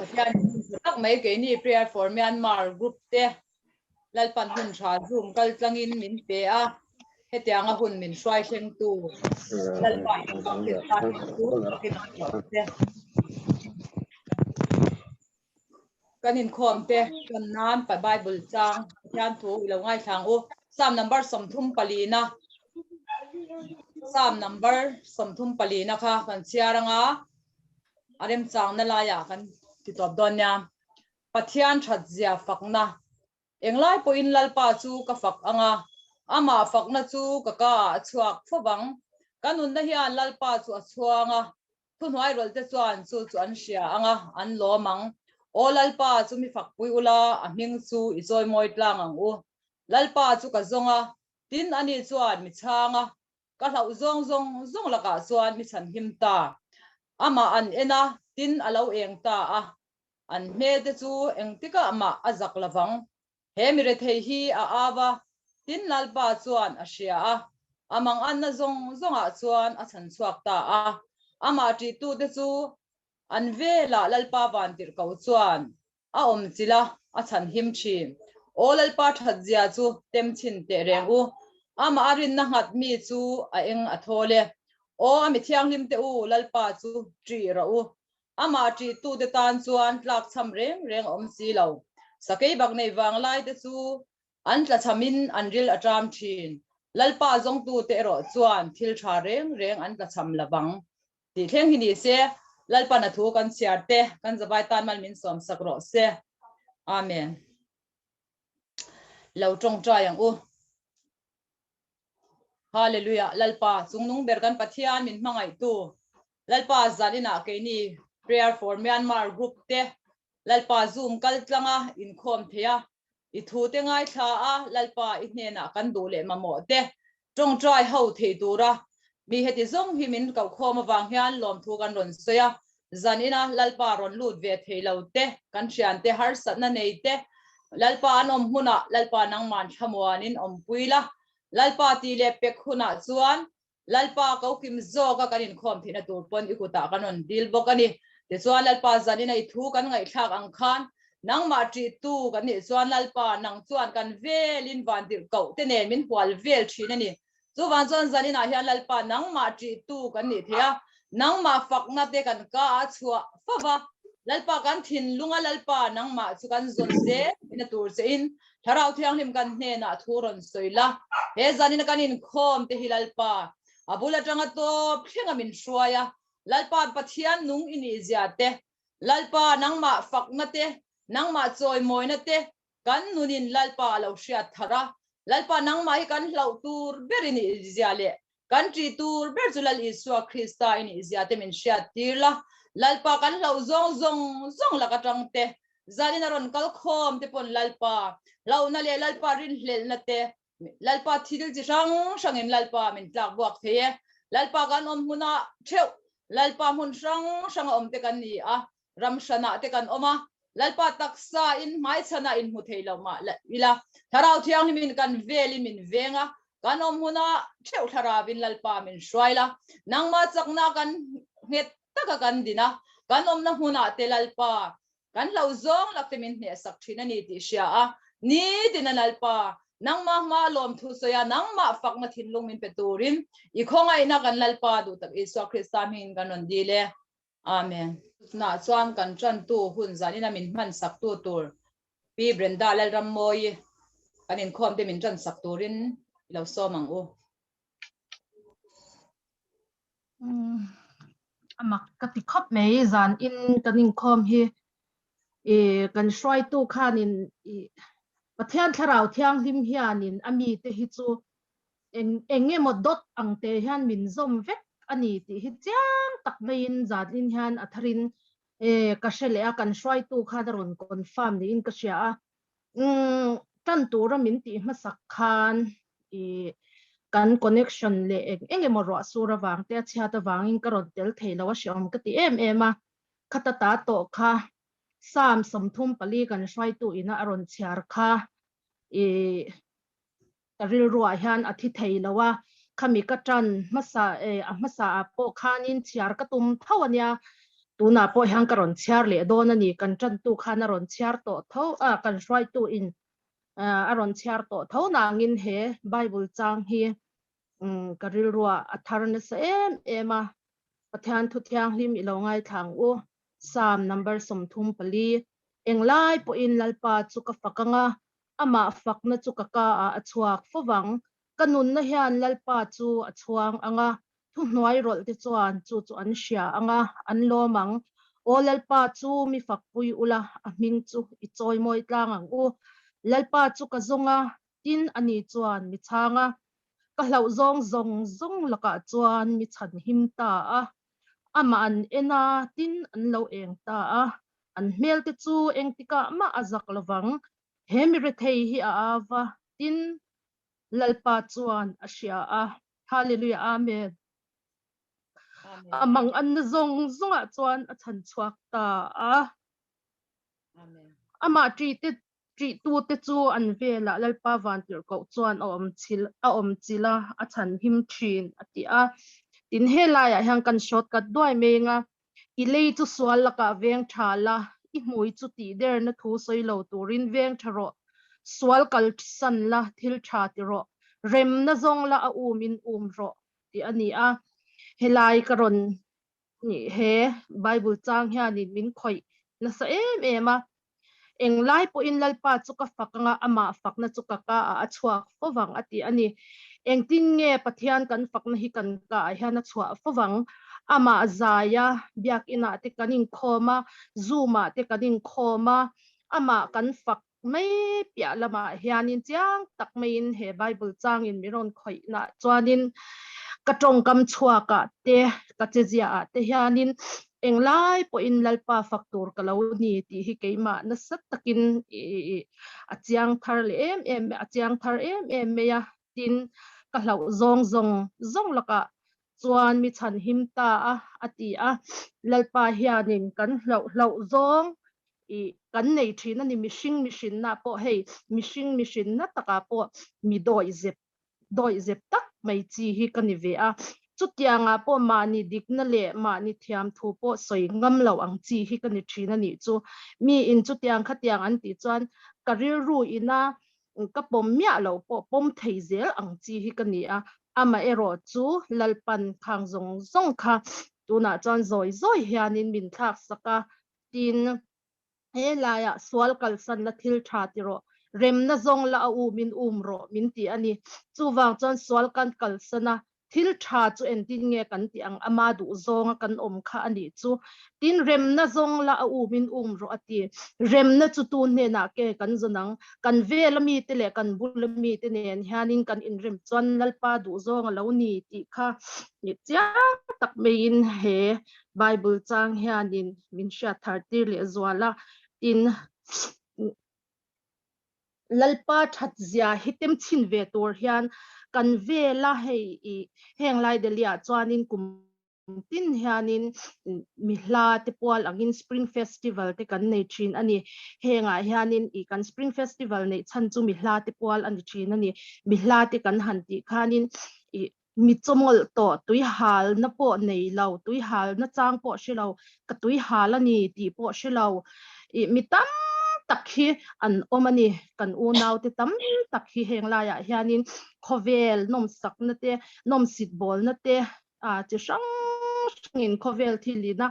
Pathian hun tha tak mai keini Prayer for Myanmar group te Lalpan hun tha Zoom kal tlangin min pe a, hetianga hun min hruai thlengtu Lalpa Isua Krista hming chu fakin awm rawh se. Kan inkhawm te tan nan Bible chang Pathian thu i lo ngaithlang u. Psalm number 34 na Psalm number 34 na kha kan chhiar anga a remchangna laiah kan ti tawp dawn nia. Pathian that zia fakna Englai pawhin Lalpa chu ka fak anga, amah fakna chu ka ka ah a chhuak fo vang. Ka nunna hian Lalpa chu a chhuang a, Thuhnuai rawlhte chuan chu chu an hria ang a, an lawm ang. Aw Lalpa chu mi fakpui ula, a hming chu i chawimawi tlang ang u. Lalpa chu ka zawng a, tin ani chuan mi chhang a, ka hlauh zawng zawng zawng lakah chuan mi chhanhim ta. Amah an en a, tin a lo eng ta a, an hmelte chu engtikah mah a zak lovang. He mi rethei hi a au a, tin Lalpa chuan a hria a, a manganna zawng zawngah chuan a chhan chhuak ta a. Amah ṭihtute chu an velah Lalpa vantirhko chuan a awm chilh a, a chhan him ṭhin. Aw Lalpa ṭhatzia chu tem chhin teh reng u, amah a rinna nghat mi chu a eng a thawl e. Aw a mi thianghlimte u, Lalpa chu ṭih rawh u, Amah ṭihtute tan chuan tlakchham reng reng a awm si lo. Sakei bak nei vanglaite chu an tlachhamin an ril a ṭam ṭhin. Lalpa zawngtute erawh chuan thil ṭha reng reng an tlachham lo vang. Tih thleng hi ni se, Lalpan a thu kan chhiar te, kan zavai tan mal min sawmsak rawh se. Amen. Lo ṭawngṭai ang u. Hallelujah Lalpa chungnung ber kan Pathian min hmangaihtu Lalpa zaninah keini Prayer for Myanmar group te Lalpa Zoom kal tlanga inkhawm thei a, i thu te ngaithla a Lalpa i hnenah kan duh leh mamawh te tawngtai ho thei tura mi heti zawng hi min kohkhawm avang hian lawmthu kan rawn sawi a, Zanina Lalpa rawn lut ve thei lo te, kan thiante harsatna nei te, Lalpa an awm hmunah Lalpa nangman thlamuanin awmpui la, Lalpa tih leh pek hunah chuan Lalpa ko kim zawka kan inkhawm theihna tur pawn i kutah kan rawn dil bawk a ni. Tichuan Lalpa zanina i thu kan ngaihthlak ang khan nangmah ṭihtu kan nih chuan Lalpa nang chuan kan velin vantirh koh te nen min hual vel ṭhin a ni. Chuvang chuan zaninah hian Lalpa nangmah ṭihtu kan nih thei a, nangmah fakna te kan ka a chhuah fo va, Lalpa kan thinlunga Lalpa nangmah chu kan zawn zel ina tur che in Thlarau Thianghlim kan hnenah thu rawn sawi la, he zanina kan inkhawm te hi Lalpa a bul atanga tawp thlenga min hruai a, Lalpa Pathian nung i nih zia te, Lalpa nangmah fakna te, nangmah chawimawina te, Kan nunin Lalpa a lo hriat thar a, Lalpa nangmah hi kan hlauh tur ber i nih zia leh kan ṭih tur ber chu Lal Isua Krista i nih zia te min hriat tir la. Lalpa kan hlauh zawng zawng zawng lak aṭang te, zanin a rawn kal khawm te pawn Lalpa hlauhna leh Lalpa rinhlelhna te, Lalpa thil chi hrang hrangin Lalpa min tlak buak thei e. Lalpa kan awm hmunah ṭheuh, Lalpa hmun hrang hranga awm te kan ni a, ram hranah te kan awm a, Lalpa taksa in hmaichhanah in hmu thei lo mah ila, Thlarau Thianghlimin kan velin min veng a, kan awm huna theuh thlaravin Lalpa min hruai la, nangmah chakna kan nghet taka kan din a, kan awmna hmunah te Lalpa kan hlo zawng lak te min hnehsak thin a ni tih hria a, nitin a Lalpa nangmah hma lawmthu sawi a, nangmah fakna thinlung min pe turin i khawngaihna kan Lalpa duhtak Isua Krista hmingin kan rawn dil e. Amen. Tunah chuan kan tantu hun zanina min hman saktu tur Pi Brenda Lalrammawi kan inkhawm te min tan sak turin i lo sawm ang u. A mak ka ti khawp mai zan in kan inkhawm hi i kan hruaitu khanin i Pathian thlarau thianghlim hianin a mite hi chu Eng eng emaw dawt ang te hian min zawm vek a ni tih hi chiang tak maiin zanin hian a tharin eh ka hre leh a, kan hruaitu khan a rawn confirm niin ka hria a. Umm tan tura min tih hmasak khan ih kan connection leh eng eng emaw ruah sur avang te a chhiat avangin ka rawn tel thei lo a hreawm ka ti em em a, khata ta tawh kha Psalm 34 kan hruaitu ina a rawn chhiar kha ih Ka rilruah hian a thi thei lo a, khami ka tan hmasa e a hmasa ah pawh khanin chhiar ka tum tho a nia. Tunah pawh hian ka rawn chhiar leh dawn a ni. Kan tantu khan a rawn chhiar tawh tho a, kan hruaitu in a rawn chhiar tawh tho nangin he Bible chang hi ka rilruah a thar nasa em em a. Pathian thu thianghlim i lo ngaithla ang u. Psalm number 34. Englai pawhin Lalpa chu ka fak anga, amah fakna chu ka ka ah a chhuak fovang. Ka nunna hian Lalpa chu a chhuang anga, thuhnuai rawlh te chuan chu chu an hria anga, an lawm ang. Aw Lalpa chu mi fakpui ula, a hming chu i chawimawi tlang ang u. Lalpa chu ka zawng a, tin ani chuan mi chhang a. Ka hlauh zawng zawng zawng lakah chuan mi chhan him ta a. Amah an en a, tin an lo eng ta a. An hmel te chu engtikah mah a zak lovang. He mi rethei hi a au va, tin Lalpa chuan a hria a. Hallelujah Amen. A mang an na zawng zawngah chuan a chhan chhuak ta a. Amah ṭi te ṭihtu te chu an velah Lalpa vantirhkoh chuan a awm chil a awm chil a, a chhan him ṭhin a ti a. Tin he laiah hian kan shortcut duai mai anga i lei chu sual lakah veng ṭha la, i hmui chu tihderna thu sawi lo turin veng ṭha rawh, sual kal san la, thil ṭha ti rawh, remna zawng la a um in um rawh tih a ni a. Helai ka rawn he Bible chang hianin min khawih nasa em em a. Englai pawhin Lalpa chu ka fak anga amah fakna chu ka ka ah a chhuak fo vang a ti a ni. Engtin nge Pathian kan fakna hi kan ka ah hian a chhuah fo vang? Amah zaia biakinah te kan inkhawm a, Zoom ah te kan inkhawm a, amah kan fak mai piah lamah hianin chiang tak maiin he Bible changin mi rawn khawihna chuanin ka tawngkam chhuakah te, ka cheziaah te hianin Englai pawhin Lalpa fak tur ka lo ni tih hi keimah nasa takin a chiang thar leh em em a chiang thar em em mai a, tin ka hlauh zawng zawng zawng lakah chuan mi chhan him ta a a ti a. Lalpa hianin kan hlauh hlauh zawng i kan nei thin a ni, mihring mihrinna pawh hei mihring mihrinna takah pawh mi dawihzep dawihzep tak mai chi hi ka ni ve a, chutiangah pawh mahni dikna leh mahni thiamthu pawh sawi ngam lo ang chi hi ka ni thin a nih chu. Miin chutiang khatiang an tih chuan ka rilru ina ka pawm miah loh pawh pawm thei zel ang chi hi ka ni a, amaherawh chu Lalpan khang zawng zawng kha tunah chuan zawi zawi hianin min thlak sak a, tin, He laiah sual kalsan la thil tha ti rawh, remna zawng la a um in um rawh min ti a ni. Chuvang chuan sual kan kalsan a, thil tha chu entin nge kan tih ang ama duh zawnga kan awm kha a nih chu. Tin, remna zawng la a um in um rawh a ti. Remna chu tu hnenah ke kan zawn ang? Kan vela mite leh kan bula mite nen hianin kan inrem chuan Lalpa duh zawng a lo ni tih kha chiang tak maiin he Bible chang hianin min hriat thar tir leh zual a, tin Lalpa that zia hi tem chhin ve tur hian kan vela hei i heng lai Delhi ah chuanin kum tin hianin mi hla te pual angin Spring Festival te kan nei thin a ni. Hengah hianin i kan Spring Festival neih chhan chu mi hla te pual a ni thin a ni. Mi hla te kan han tih khanin i Mi chawmawlh tawh tui halna pawh nei lo, tui halna chang pawh hre lo, ka tui hal a ni tih pawh hre lo. Ih mi tam tak hi an awm a ni. Kan unaute tam tak hi heng laiah hianin khawvel nawmsakna te, nawmsit bawlna te ah chi hrang hrangin khawvel thilina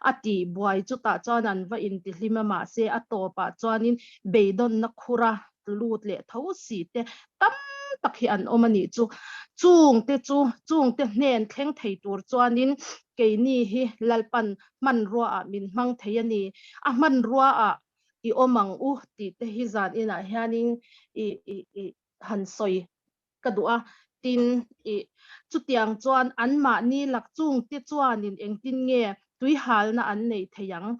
a tih buai chutah chuan an va intihlim a, mahse a tawpah chuanin beidawnna khura lut leh tho si te tam tak hi an awm a nih chu. Chungte chu chungte hnen thleng thei tur chuanin keini hi Lalpan hmanrua ah min hmang thei a ni. A hmanrua ah i awm ang u tih te hi zan inah hianin i i i han sawi ka duh a. Tin, i chutiang chuan anmahni lak chungte chuanin engtin nge tuihalna an neih theih ang?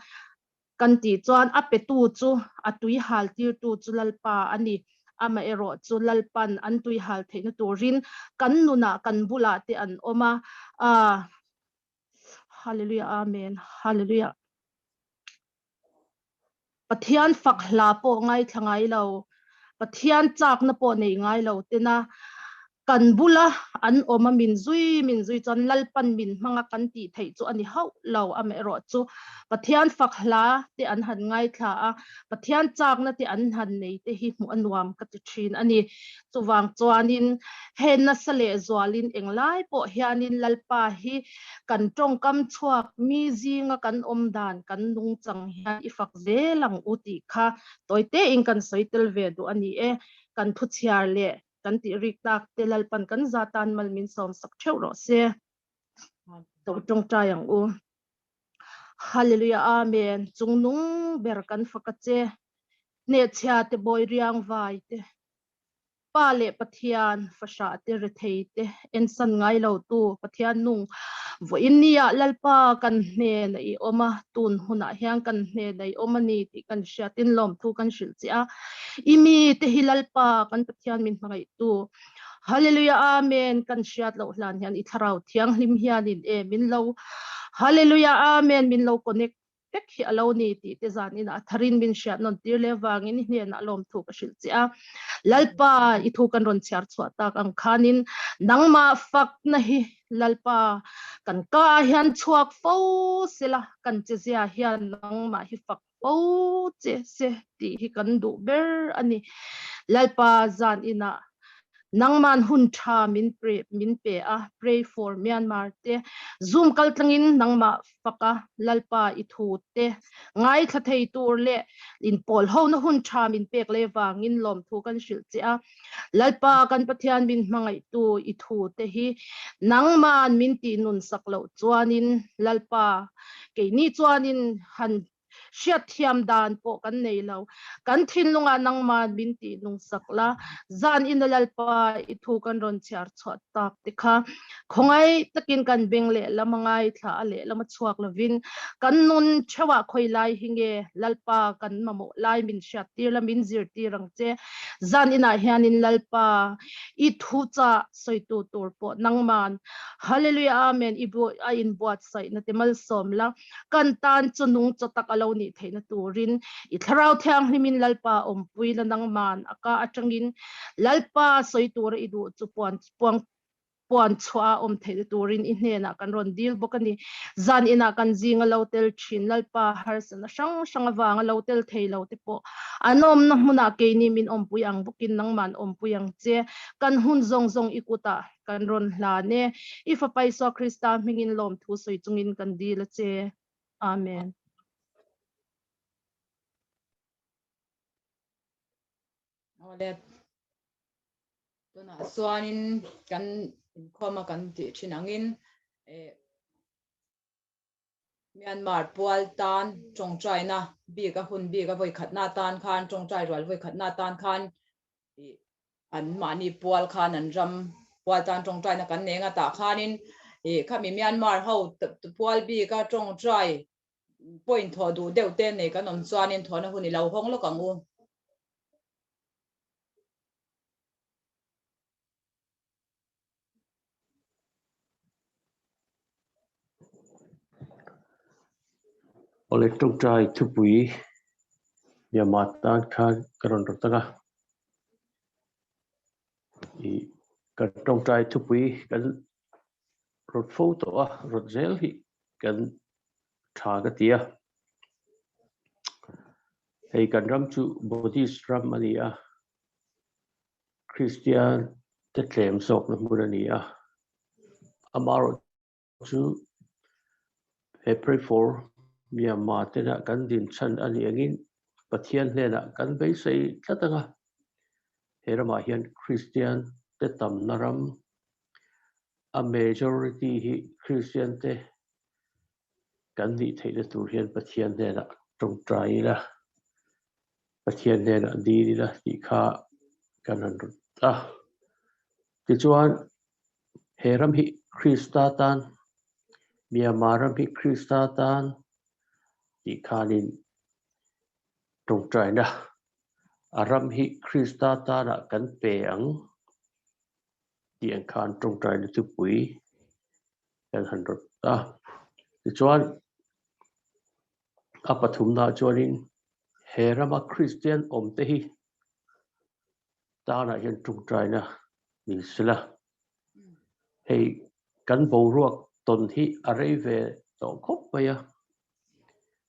Kan tih chuan a petu chu a tui hal tirtu chu Lalpa a ni. Amaherawh chu Lalpan an tui hal theihna turin kan nunah kan bulah te an awm a. Aah Hallelujah Amen Hallelujah Pathian fak hla pawh ngaithla ngai lo, Pathian chakna pawh nei ngai lo tena. Kan bula an awm a min zui min zui chuan Lalpan min hmang a kan tih theih chu a ni hauh lo. Amaherawh chu Pathian fak hla te an han ngaithla a, Pathian chakna te an han nei te hi hmuh a nuam ka ti thin a ni. Chuvang chuanin he nasa leh zualin englai pawh hianin Lalpa hi kan tawngkam chhuak mi zinga kan awm dan kan nungchang hian i fak zel ang u tih kha tawi tein kan sawi tel ve duh a ni e. Kan thuchhiar leh kan tih rik tak te Lalpan kan za tan mal min sawm sak theuh rawh se. To tawngtai ang u. Hallelujah Amen. Chungnung ber kan fak a che. Hnehchhia te bawi riang vai te. Pa leh Pathian fahrah te rethei te ensan ngai lo tu Pathian nung vawiin nia Lalpa kan hnen a i awm a tun hunah hian kan hnen a i awm a ni tih kan hriatin lawmthu kan hrilh che a. I mi te hi Lalpa kan Pathian min hmangaih tu Hallelujah Amen kan hriat loh hlan hian i thlarau thianghlim hianin e min lo Hallelujah Amen min lo connect vek hi a lo ni tih te zanin a tharin min hriat nawn tir leh vangin i hnenah lawmthu ka hrilh che a. Lalpa i thu kan rawn chhiar chhuah tak ang khanin nangmah fakna hi Lalpa kan ka ah hian chhuak fo sela kan chezia hian nangmah hi fak fo che se tih hi kan duh ber a ni. Lalpa zan inah nangman hun tha min pre min pe a pray for Myanmar te zoom kal tlangin nangmah faka Lalpa i thu te ngaithla thei tur leh in pawl ho na hun tha min pek le wangin lawmthu kan hrilh che a. Lalpa kan Pathian min hmangaih tu i thu te hi nangman min tih nun sak loh chuanin Lalpa keini chuanin han hriat thiam dan pawh kan nei lo. Kan thinlungah nangman min tih nung sak la, zan ina Lalpa i thu kan rawn chhiar chhuah tak te kha khawngaih takin kan beng leh lama ngaithla a leh lama chhuak lovin kan nun theuhah khawi lai hi nge Lalpa kan mamawh lai min hriat tir la min zir tir ang che. Zan inah hianin Lalpa i thu chah sawitu tur pawh nangman Hallelujah Amen i bu a inbuatsaihna te malsawm la. Kan tan chu nung chaw tak a lo nih theihna turin i thlarau thianghlimin Lalpa awmpui la nangman a ka atangin Lalpa sawi tura i duh chu puan puang puan chhuah a awm theihna turin i hnenah kan rawn dil bawk a ni. Zan inah kan zinga lo tel thin Lalpa harsatna hrang hrang avanga lo tel thei lo te pawh an awmna hmunah keini min awmpui ang bawkin nangman awmpui ang che. Kan hun zawng zawng i kutah Kan rawn hlan e. I Fapa Isua Krista hmingin lawmthu sawi chungin kan dil a che. Amen. Awle. Tunah chuanin kan inkhawma kan tih thin angin eh Myanmar pual tan tawngtaina bik a hun bik a vawi khatna tan khan tawngtai rual vawi khatna tan khan an mahni pual khan an ram pual tan tawngtaina kan nei anga tah khanin ih khami Myanmar ho pual bik a tawngtai point thawh duh deuh te nei kan awm chuanin thawhna hun i lo hawng lawk ang u. Awle tawngtai thupui Myanmar tan khan ka rawn rawt tak a, ih kan tawngtai thupui kan rawt fo tawh a, rawt zel hi kan tha ka ti a. Hei kan ram chu Buddhist ram a ni a. Kristian te tlem zawkna hmun a ni a, amaherawh chu he Pray for Myanmar tena kan din chhan a nih angin Pathian hnenah kan beisei tlat ang a, he ramah hian Kristian te tamna ram, a majority hi Kristian te kan nih theihna tur hian Pathian hnenah tawngtai ila, Pathian hnenah dil ila tih kha kan han rawt a. Tichuan, he ram hi Krista tan, Myanmar ram hi Krista tan tih khanin tawngtaina a ram hi Krista tanah kan pe ang tih ang khan tawngtaina thupui kan han rawt a. Tichuan, a pathumnaah chuanin he rama Kristian awmte hi tanah hian tawngtaina ni sela. Hei kan boruak tawn hi a rei ve tawh khawp mai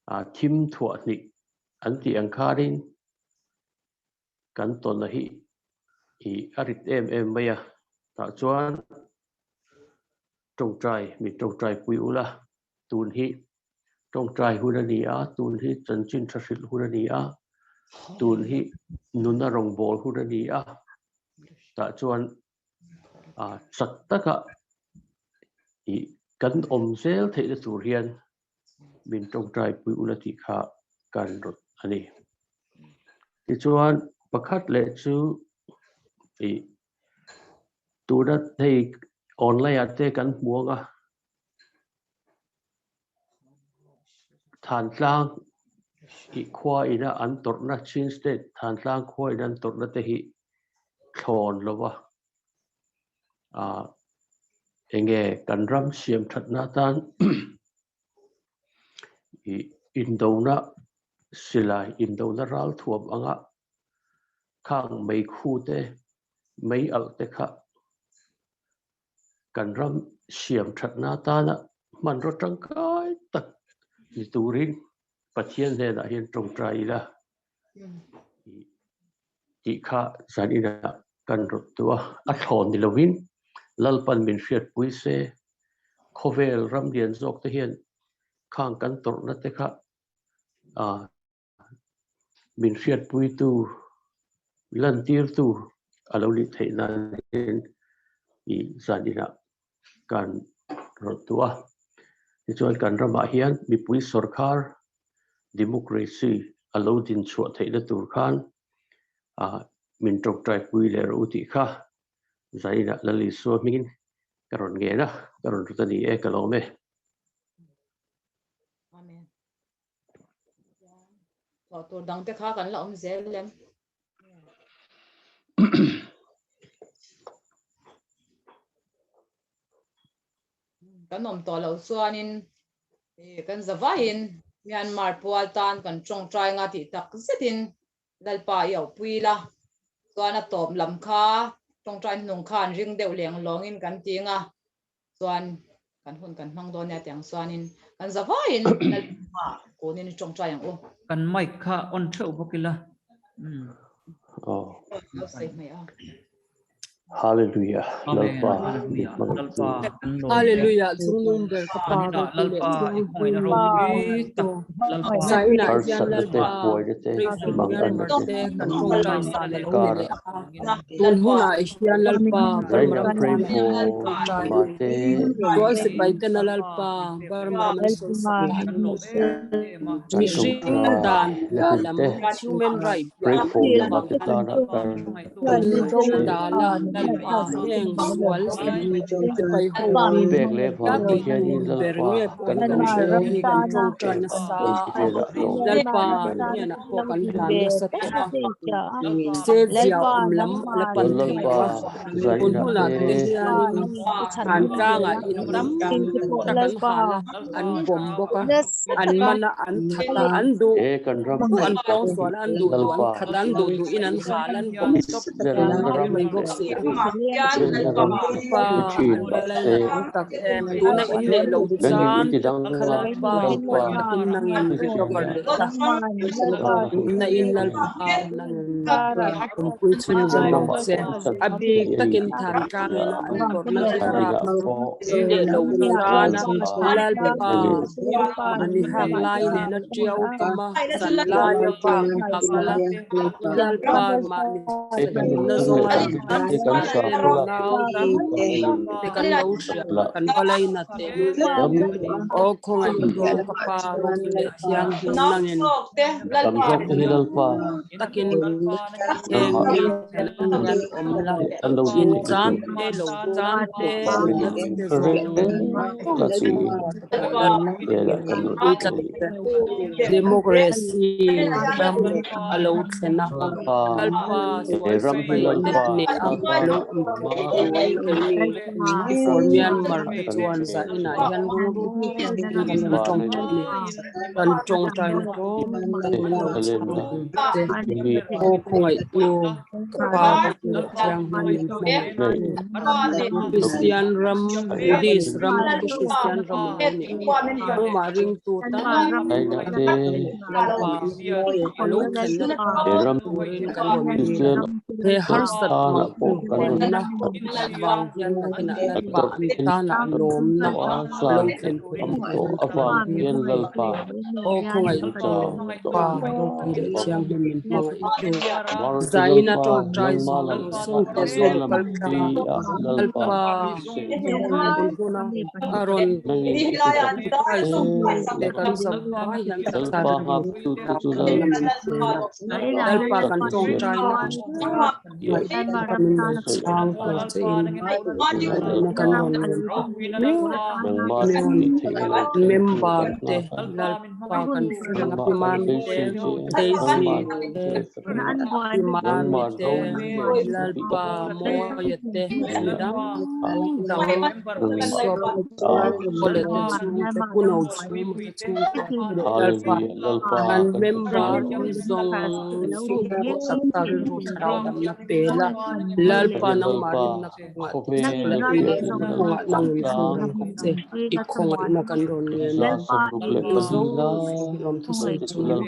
a, thim thuah hnih an tih ang khanin kan tawnna hi a rit em em mai a, tah chuan tawngtai min tawngtai pui ula, tun hi tawngtai hun a ni a, tun hi chanchin tha hrilh hun a ni a, tun hi nuna rawngbâwl hun a ni a, tah chuan chak taka kan awm zel theihna tur hian min tawngtai pui ula tih kha kan rawt a ni. Tichuan pakhat leh chu tuna hei online ah te kan hmu ang a, Thantlang tih khua ina an tawrhna Chin State Thantlang khua ina an tawrhna te hi thlawn lo va, ah enge kan ram siam thatna atan ih indona silai indona ral thuam anga khang meikhu te mei alh te kha kan ram siam thatna atana hmanraw tangkai tak ni turin Pathian hnenah hian tawngtai ila tih kha zan inah kan rawt duh a, a thlawn ni lovin Lalpan min hriatpui se, khawvel ram lian zawk te hian khang kan tawrhna te kha min hriatpuitu lantirtu a lo nih theih nan hian i zan inah kan rawt duh a. Tichuan kan ramah hian mipui sawrkhar democracy a lo din chhuah theihna tur khan min tawngtaipui leh rawh u tih kha zan inah Lal Isua hmingin ka rawn ngen a, ka rawn rawt a ni e, ka lawm e. Amen. Thawh tur dang te kha kan la awm zel lem. Kan awm tawh loh chuanin kan zavaiin Myanmar pual tan kan tawngtai nga tih tak zetin Lalpa i auhpui la. Chuan a tawp lam kha tawngtai hnung khan ring deuh leng lawngin kan ti nga. Chuan kan hun kan hmang dawn nia tiang chuanin kan zavaiin Lalpa kunin i tawngtai ang u. Kan mic kha on theuh bawk ila. Aw. Hallelujah. Amen. Lalpa Hallelujah. Lalpa kan lawm e. Hallelujah chungnung ber ka pa Anina ropui leh Lalpa i thianghlim khawngaihna ropui tak Lalpa Zainah hian Harsatna te, Lalpa buaina te, pray for manganna Myanmar te, te kan tawngtai sa leh lo ni kara leh a tun hunah hian Lalpa Burma Zainah ram pray tan for kan tawngtai Mate sual sipai tena Lalpa Burma ram an sawisak kan lawm em em a kan mihring tawngtai dan na piah hun lam te human right pray piah for lam Myanmar avang te khan tana kan Tawng dala Lalpa heng sual sipai ho hi pek leh a vang te tih hianin tur ber Lalpa nge pawh kan hi kan lo hre lo hi kan tawngtai nasa a Lalpa kan hnenah pawh kan hlan nasa tawh a se zia awm lam la pan chuan thei Lalpa lo a tun zainah hunah te te hianin han tlangah in tam tak an hal a an bawm bawk a an man a an that a an duh e kan ram duh an pawng sual a an duh duh an Lalpa that a an duh duh in an hal an bawm tawp Zirna ram mai leh bawk si a zirna ram Lalpa ni thin an va mahse lalna awm tak em tuna in leh lo nangin i chan ti dang kha la Lalpa Lalpa khawngaih takin nangin recover leh ta na na in Lalpa nangin awmpui chhunzawm kan ang ramah che pawh chan a bik thei a ni takin tih than kan tlang hria ina a an tawrhna kan thlarap inah pawh in leh lo Lalpa chana Lalpa nangin mani hak lai nena tiau kama san lai bak akala Lalpa mahni e kan sahimna nunphung leh zawnga kan tan te kan te sakhua nau tam te kan lo hria la kan valai na te ram aw khawngaih tu ka pa ropui leh thianghlim nangin tam zawk te hi Lalpa takin heng nangmah mi te hian awm la an lo din in theihna chan tur te lo chan te nangin na min te hre zawng reng la ti hnenah kan rawn pui tlat ni. democracy ram a lo thlen a Lalpa Lalpa he sual ram hi sipai te Lalpa hneh a Lalpa Lo awm theih turin keini for Myanmar te chuan zaninah hian lungruk takin kan rawn tawngtai a ni. Kan tawngtaina tlawm tak min lo chhang ang che. Aw khawngaihtu ka Pa ka Pu Thianghlim min hmangaihtu Kristian ram Buddhist ram te Kristian ram a lo ni a, nangmah ringtu tam tak Lalpa a lo thlenna turin kan rawn dil a. He harsat mangna vang hian nakinah Lalpa an tanah lawmna a lo thlen theih nan kan dil a. Aw khawngaihtu Pa ropui leh thianghlim min hmangaihtu Zaina tawngtai zawng zawngte zum kal tlang a Lalpa hun huna a rawn tawngtai zawng te kan zavai hian taksa rilru leh thlarau min pe a. Lalpa kan tawngtaina ngaihthlak min lo chhang tur che in ngaihna kan rawn ngen tak meuh member te Lalpa kan hre reng a Pi Mami te Daisy te Pi Mami te Lalpa Mawia te midang dang Suap Kawle te chhungte Pu No chhung te chhungte Lalpa kan member zawng zawng te pawh taksa rilru thlarau damna pe la Lalpa nangmah rinna kawngah te chak la in kawngah nang in hruai ang che i khawngaihna kan rawn ngen a zawng lawm thusawi chungin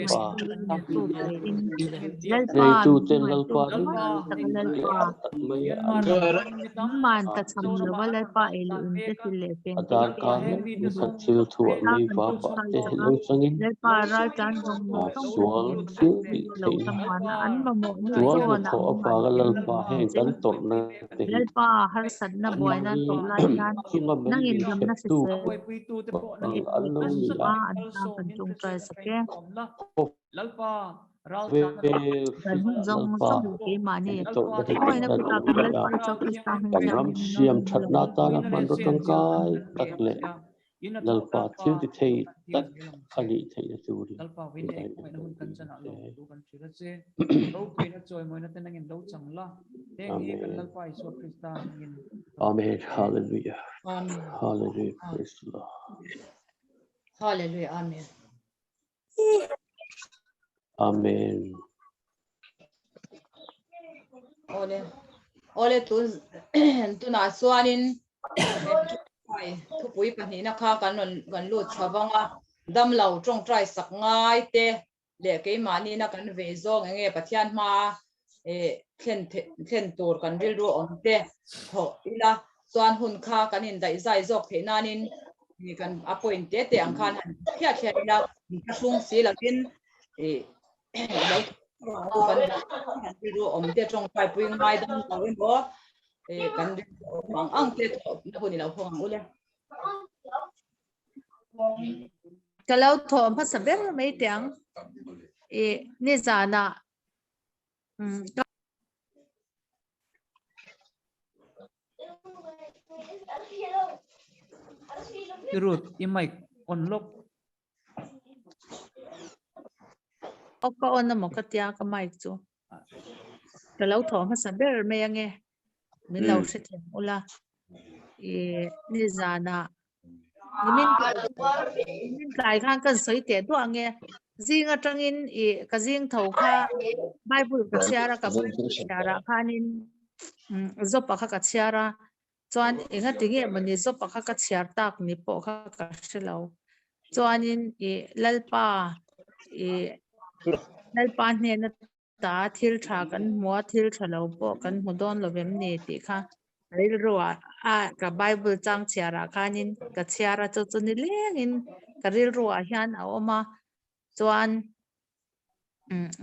Kan ram siam thatna atana hmanraw tangkai tak leh Lalpa thil ti thei tak a nih theihna turin Amen. Amen. Hallelujah. Hallelujah. Praise the Lord. Hallelujah. Amen. Amen. Ole. Ole tun tunah chuanin thupui pahnihna kha kan rawn kan lut chho vang a damlo tawngtai sak ngai te leh keimahni na kan vei zawng enge Pathian hma thlen thlen tur kan rilru awm te thawh ila chuan hun kha kan indaih zai zawk theih nanin kan a point te te ang khan han phiat hian ila ka hrung si lovin lo kan rilru awm te tawngtai pui ngai dam lo emaw kan rilru awm ang ang te thawh na hun i lo hawng ang ule. Ka lo thawh hmasa ber mai teh ang. I nizanah ka I Ruth, i mic on lawk. Aw ka on emaw ka tia ka mic chu. Ka lo thawh hmasa ber mai ange. Min lo hrethiam ula. I nizanah nimin nimin tlai khan kan sawi teh duah ange. Zing atangin i ka zing tho kha Bible ka chhiar a ka Bible chhiarah khanin Zopa kha ka chhiar a. Chuan engati nge mawni Zopa kha ka chhiar tak ni pawh kha ka hre lo. Chuanin i Lalpa i Lalpa hnena ta thil tha kan hmu a, thil tha lo pawh kan hmu dawn lo vem ni tih kha rilru ah a ka Bible chang chhiarah khanin ka chhiar a, chu chu ni lengin ka rilru ah hian a awm a. Chuan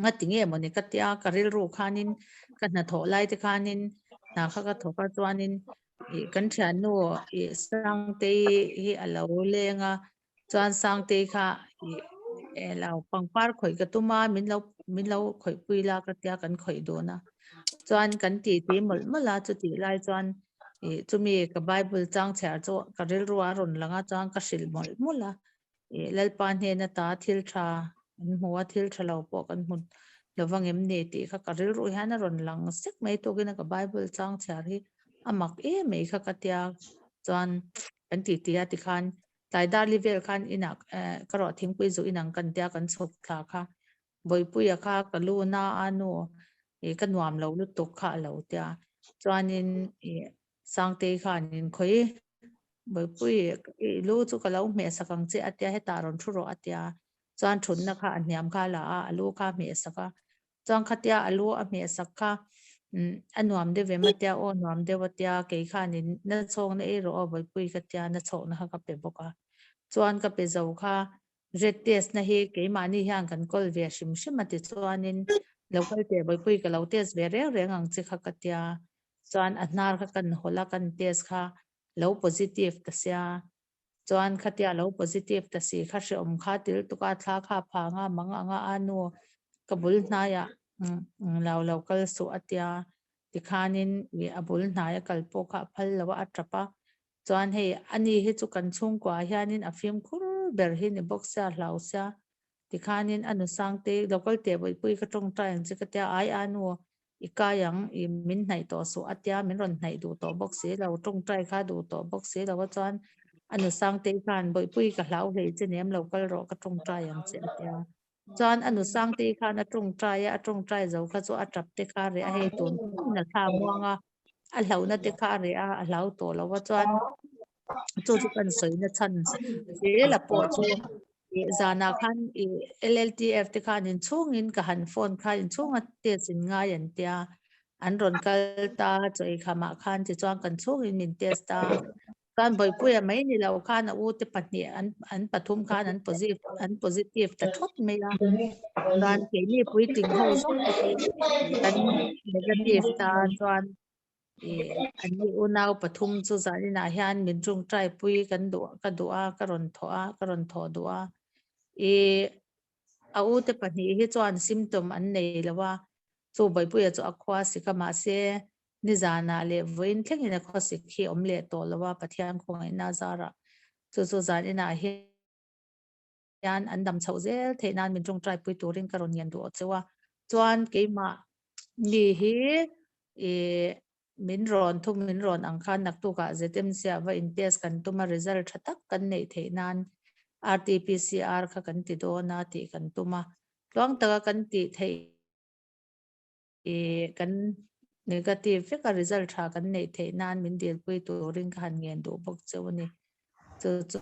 ngati nge mawni ka tia ka rilru khanin ka hnathawh lai te khanin hna kha ka thawk a chuanin ih kan thiannu ih Sangtei hi a lo leng a chuan Sangtei kha ih eh lo pangpar khawih ka tum a min lo min lo khawih pui la ka tia kan khawih dawn a chuan kan tih tih mawlh mawlh a chutih lai chuan ih chumi ka bible chang chhiar chu ka rilru a rawn lang a chuan ka hrilh mawlh mawlh a. Ih Lalpa hnena ta thil tha an hmu a, thil tha lo pawh kan hmu Lovang em ni tih kha ka rilru hian a rawn lang sek mai tawkin a ka Bible chang chhiar hi a mak em mai kha ka tia chuan kan tih tih a tikhan tlai dar li vel khan inah ka rawh thingpui zu inang kan tia kan chhuk thla kha Bawipuia kha ka lu na a nu ih ka nuam lo lutuk kha a lo tia chuanin ih Sangtei khanin khawi Bawipuii i lu chu ka lo hmehsak ang che a tia hetah rawn thu rawh a tia chuan thutna kha a hniam kha a la a, a lu kha a hmehsak a, chuan khatia a lu a hmehsak kha umm a nuam deuh em a tia aw nuam deuh a tia kei khanin na chhawkna ei rawh aw Bawipuii ka tia na chhawkna kha ka pe bawk a, chuan ka pe zo kha red test na hi keimahni hian kan kawl ve hrim hrim a ti chuanin lo kal teh Bawipuii ka lo test ve reng reng ang che kha ka tia chuan a hnar kha kan hawlh a kan test kha lo positive ta sia chuan khatia lo positive ta si kha hreawm kha til tuk a thla kha phang a mang anga a nu ka bul hnaiah lo lo kal suh a tia tikhanin ih a bul hnai a kal pawh kha a phal lo a a tap a chuan hei ani hi chu kan chhungkua ah hianin a fimkhur ber hi ni bawk sia hlau sia tikhanin a nu sangte local teh bawihpui ka tawngtai ang che ka tia ai a nu I kai ang, i min hnaih tawh suh a tia, min rawn hnaih duh tawh bawk si lo, tawngtai kha duh tawh bawk si lo a chuan a nu Sangtei khan Bawihpui ka hlau hlei che nem lo kal rawh ka tawngtai ang che a tia. Chuan a nu Sangtei khan a tawngtai a, a tawngtai zo kha chu a tap te kha a reh a, hei tun thlengin a thla muang a, a hlauhna te kha a reh a, a hlau tawh lo a chuan chu chu kan sawina chhan zel a pawh chu ih zanah khan ih LLTF te khan inchhungin ka han phone kha inchhunga test in ngai an tia an rawn kal ta chaw ei khamah khan tichuan kan chhungin min test a chuan Bawipuia mai ni lo khan a u te pahnih an an pathum khan an positive an positive ta thawt mai a chuan keini puitling ho zawng kan negative ta chuan An ni unau pathum chu zaninah hian min tawngtai pui kan duh ka duh a ka rawn thawh a ka rawn thawh duh a ih a u te pahnih hi chuan symptom an nei lo a chu Bawihpuia chu a khua sik a mahse nizanah leh vawiin thlengin a khua sik hi a awm leh tawh lo a Pathian khawngaihna zarah chu chu zaninah hian hian an dam chhoh zel theih nan min tawngtai pui turin ka rawn ngen duh aw cheu a chuan keimah mi hi ih min rawn thum min rawn ang khan naktukah ZMC ah va in test kan tum a result tha tak kan neih theih nan RTPCR kha kan ti dawn a tih kan tum a tluang taka kan tih theih ih kan negative vek a result tha kan neih theih nan min dilpui turin ka han ngen duh bawk cheu a ni chu chu.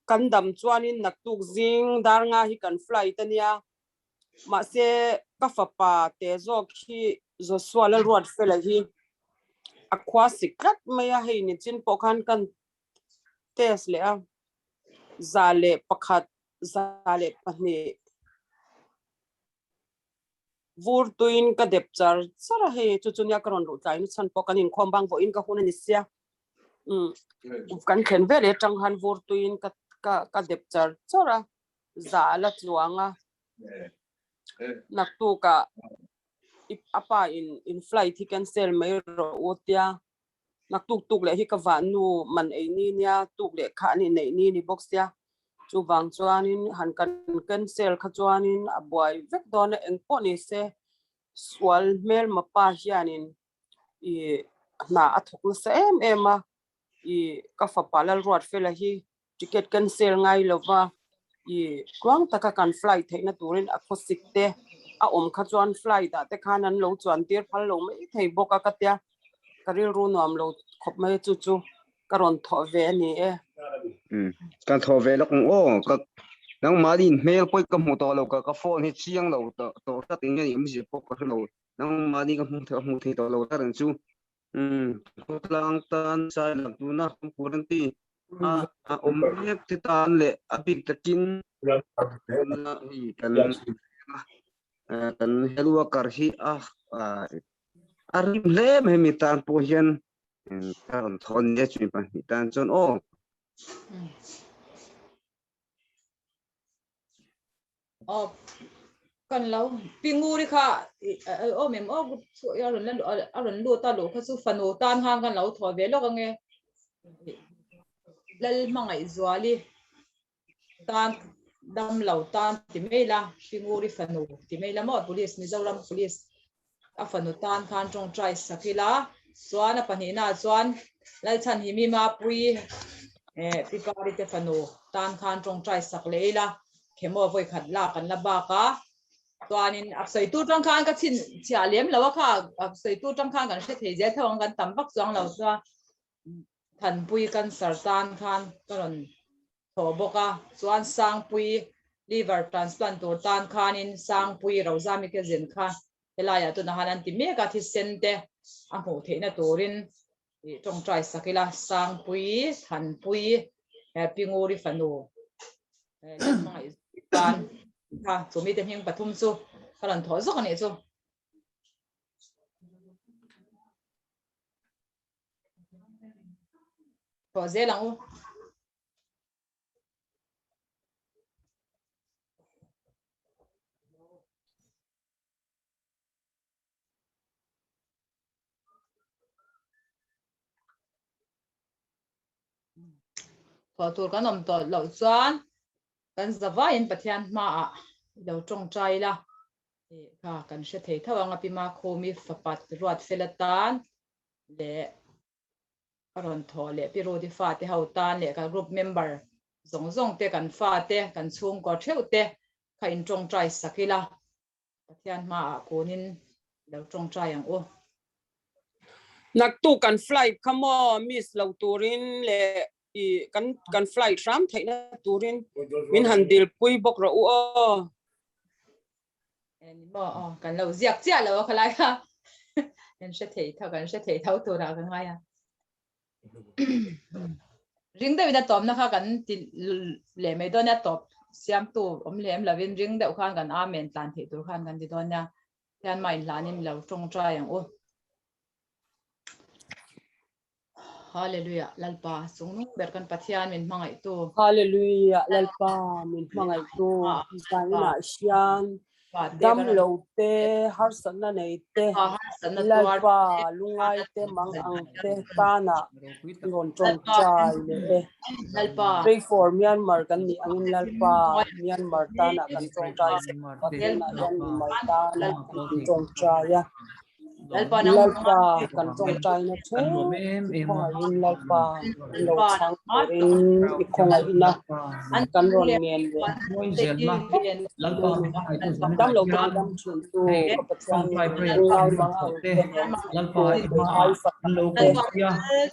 Kan dam chuanin naktuk zing dar nga hi kan flight a nia. Mahse ka fapa te zawk hi Joshua Lalruatfela hi a khua sik tlat mai a, hei nichin pawh khan kan test leh a, 101, 102. Vur tuin ka dep char char a, hei chu chu nia ka rawn luh tlai na chhan pawh kan inkhawm bang vawiin ka hun a ni sia. Umm kan thlen vel leh atang khan vur tuin ka ka ka dep char char a, za a la tluang a. Naktukah i a pa in in flight hi cancel mai rawh u tia Naktuk tuk leh hi ka vahnu man ei ni nia, tuk leh kha an inneih ni ni bawk sia. Chuvang chuanin han kan cancel kha chuanin a buai vek dawn a, engpawh ni se sual hmelma pa hianin ih hna a thawk nasa em em a, ih ka fapa Lalruatfela hi ticket cancel ngai lova ih tluang taka kan flight theihna turin a khawsik te a awm kha chuan flight ah te khan an lo chuan tir phal lo mai thei bawk a ka tia ka rilru nuam lo khawp mai chu chu ka rawn thawh ve a ni e. Um kan thawh ve lawk ang aw ka nangmahni hmel pawh ka hmu tawh lo ka ka phone hi chiang lo tawh tawh hrat eng nge ni awmzia pawh ka hre lo nangmahni ka hmu hmu thei tawh lo hrat ang chu um khawtlang tan sai lam tuna quarantine a a awm mek te tan leh a bik takin tuna hei kan kan health worker hi a a rim hle mai mi tan pawh hian ka rawn thawn nia chu mi pahnih tan chuan aw. Aw kan lo pinguri kha awm em aw group chu a rawn la a rawn lut a luh kha chu fanu tan khan kan lo thaw ve lawk ange Lalhmangaihzuali tan dam lo tan ti mai la, Pinguri fanu ti mai la maw, Police, Mizoram Police a fanu tan khan tawngtai sak ila, chuan a pahnihna ah chuan Lalchhanhimi Mapui eh Pi Pari te fanu tan khan tawngtai sak leh ila, Khemaw vawikhat lak an la bak a, chuanin a sawi tur tang khan ka chhin chhiah lem lo a kha, a sawi tur tang khan kan hre thei zel tho ang kan tam vak chuang lo chuan Thanpui cancer tan khan ka rawn thaw bawk a, chuan Sangpui liver transplant tur tan khanin Sangpui Rozami ke zin kha helaiah tunah khan an ti mek a, thisen te a hmuh theihna turin ih tawngtai sak ila, Sangpui, Thanpui, Pinguri fanu Lalhmangaih tan kha chumi te hming pathum chu ka rawn thawh zawk a nih chu. Thawh zel ang u. Thawh tur kan awm tawh loh chuan kan zavaiin Pathian hmaah lo tawngtai ila kha kan hre thei tho ang a Pi Makhumi fapa ruat fel atan leh a rawn thawh leh Pi Rudy fate ho tan leh kan group member zawng zawng te kan fate kan chhungkaw theuh te kha in tawngtai sak ila Pathian hmaah kunin lo tawngtai ang u. Naktuk kan flight kha maw miss lo turin leh i kan kan flight hram theihna turin min han dilpui bawk rawh u aw. Ni maw aw kan lo ziak chiah lo a khalai kha kan hre thei tho kan hre thei tho turah ka ngai a. Ring deuhin a tawpna kha kan ti leh mai dawn nia tawp siamtu awm lem lovin ring deuh khan kan amen tlan theih tur khan kan ti dawn nia. Hian mah inhlanin lo tawngtai ang u. Hallelujah Lalpa chungnung ber kan Pathian min hmangaihtu. Hallelujah Lalpa min hmangaihtu zaninah hian dam lo te harsatna nei te Lalpa lungai te mang ang te tana rawn tawngtai leh e. Pray for Myanmar kan nih angin Lalpa Myanmar tana kan tawngtai Pathianah hian mimal tana kan tawngtai a. Lalpa kan tawngtaina theuh i khawngaihin Lalpa min lo chhang turin i khawngaihna kan rawn ngen leh dam lo te dam thin tu ka Pathian ngai mang ang te ai fak te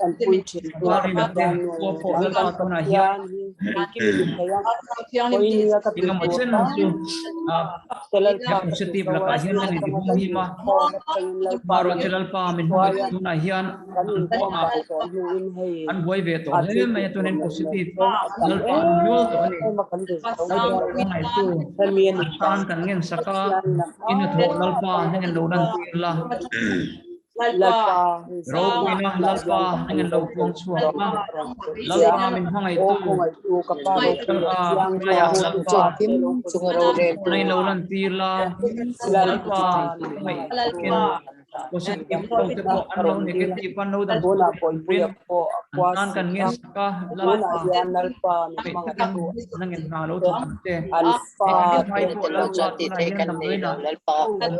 kan pui thin tu ka Pathian nung kan Pathian hi engkim ti thei a pawinia ka tih tur tam te Lalpa ka ti zo a Lalpa min hmangaih tunah hian kan inkhawm dan tawh hnuin hei an buai ve tawh a hle thil mai a tih tunin tur positive leh a tam Lalpa an nual tawh a ni em em a kan ri zo Lalpa dawn hmangaihtu hemi a ni tan kan ngen sak a Pathian in a in a thawh hma Lalpa heng lo lan tir la Lalpa Ropuina Lalpa heng lo puang chhuak a Lalpa min hmangaihtu Lalpa heng lo lan tir la Lalpa hmangaihtu positive lo te pawh an lo negative an lo dam turin an tan kan ngen sak a Lalpa hmangaih takin nangin hna lo thawk ang che engkim ai pawh Lalpa tunah hian damdawiin ah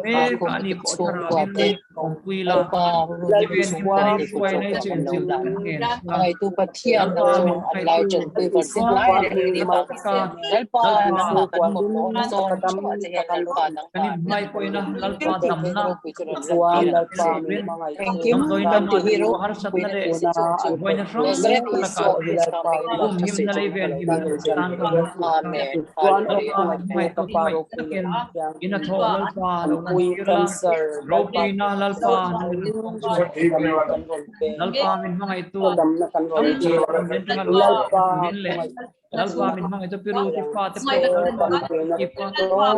mek a ani pawh thlarauin awmpui la i ven him na i hruaina i chenchilh kan ngen sak Lalpa min hmangaihtu Kan inhmai pawhin a Lalpa damna turin damdawiin lama rilru harsatna leh buaina hrang hrang lakah humhimna leh venhimna tan kan Lalpa min hmangaihtu hmangaih takin in a thawh Lalpa lo lantir la, ropuina Lalpa nangin an pawng chhuak. Lalpa min hmangaihtu tam tak min ringa turin leh Lalpa min hmangaih chu Piru te fa te pawh Lalpa ipa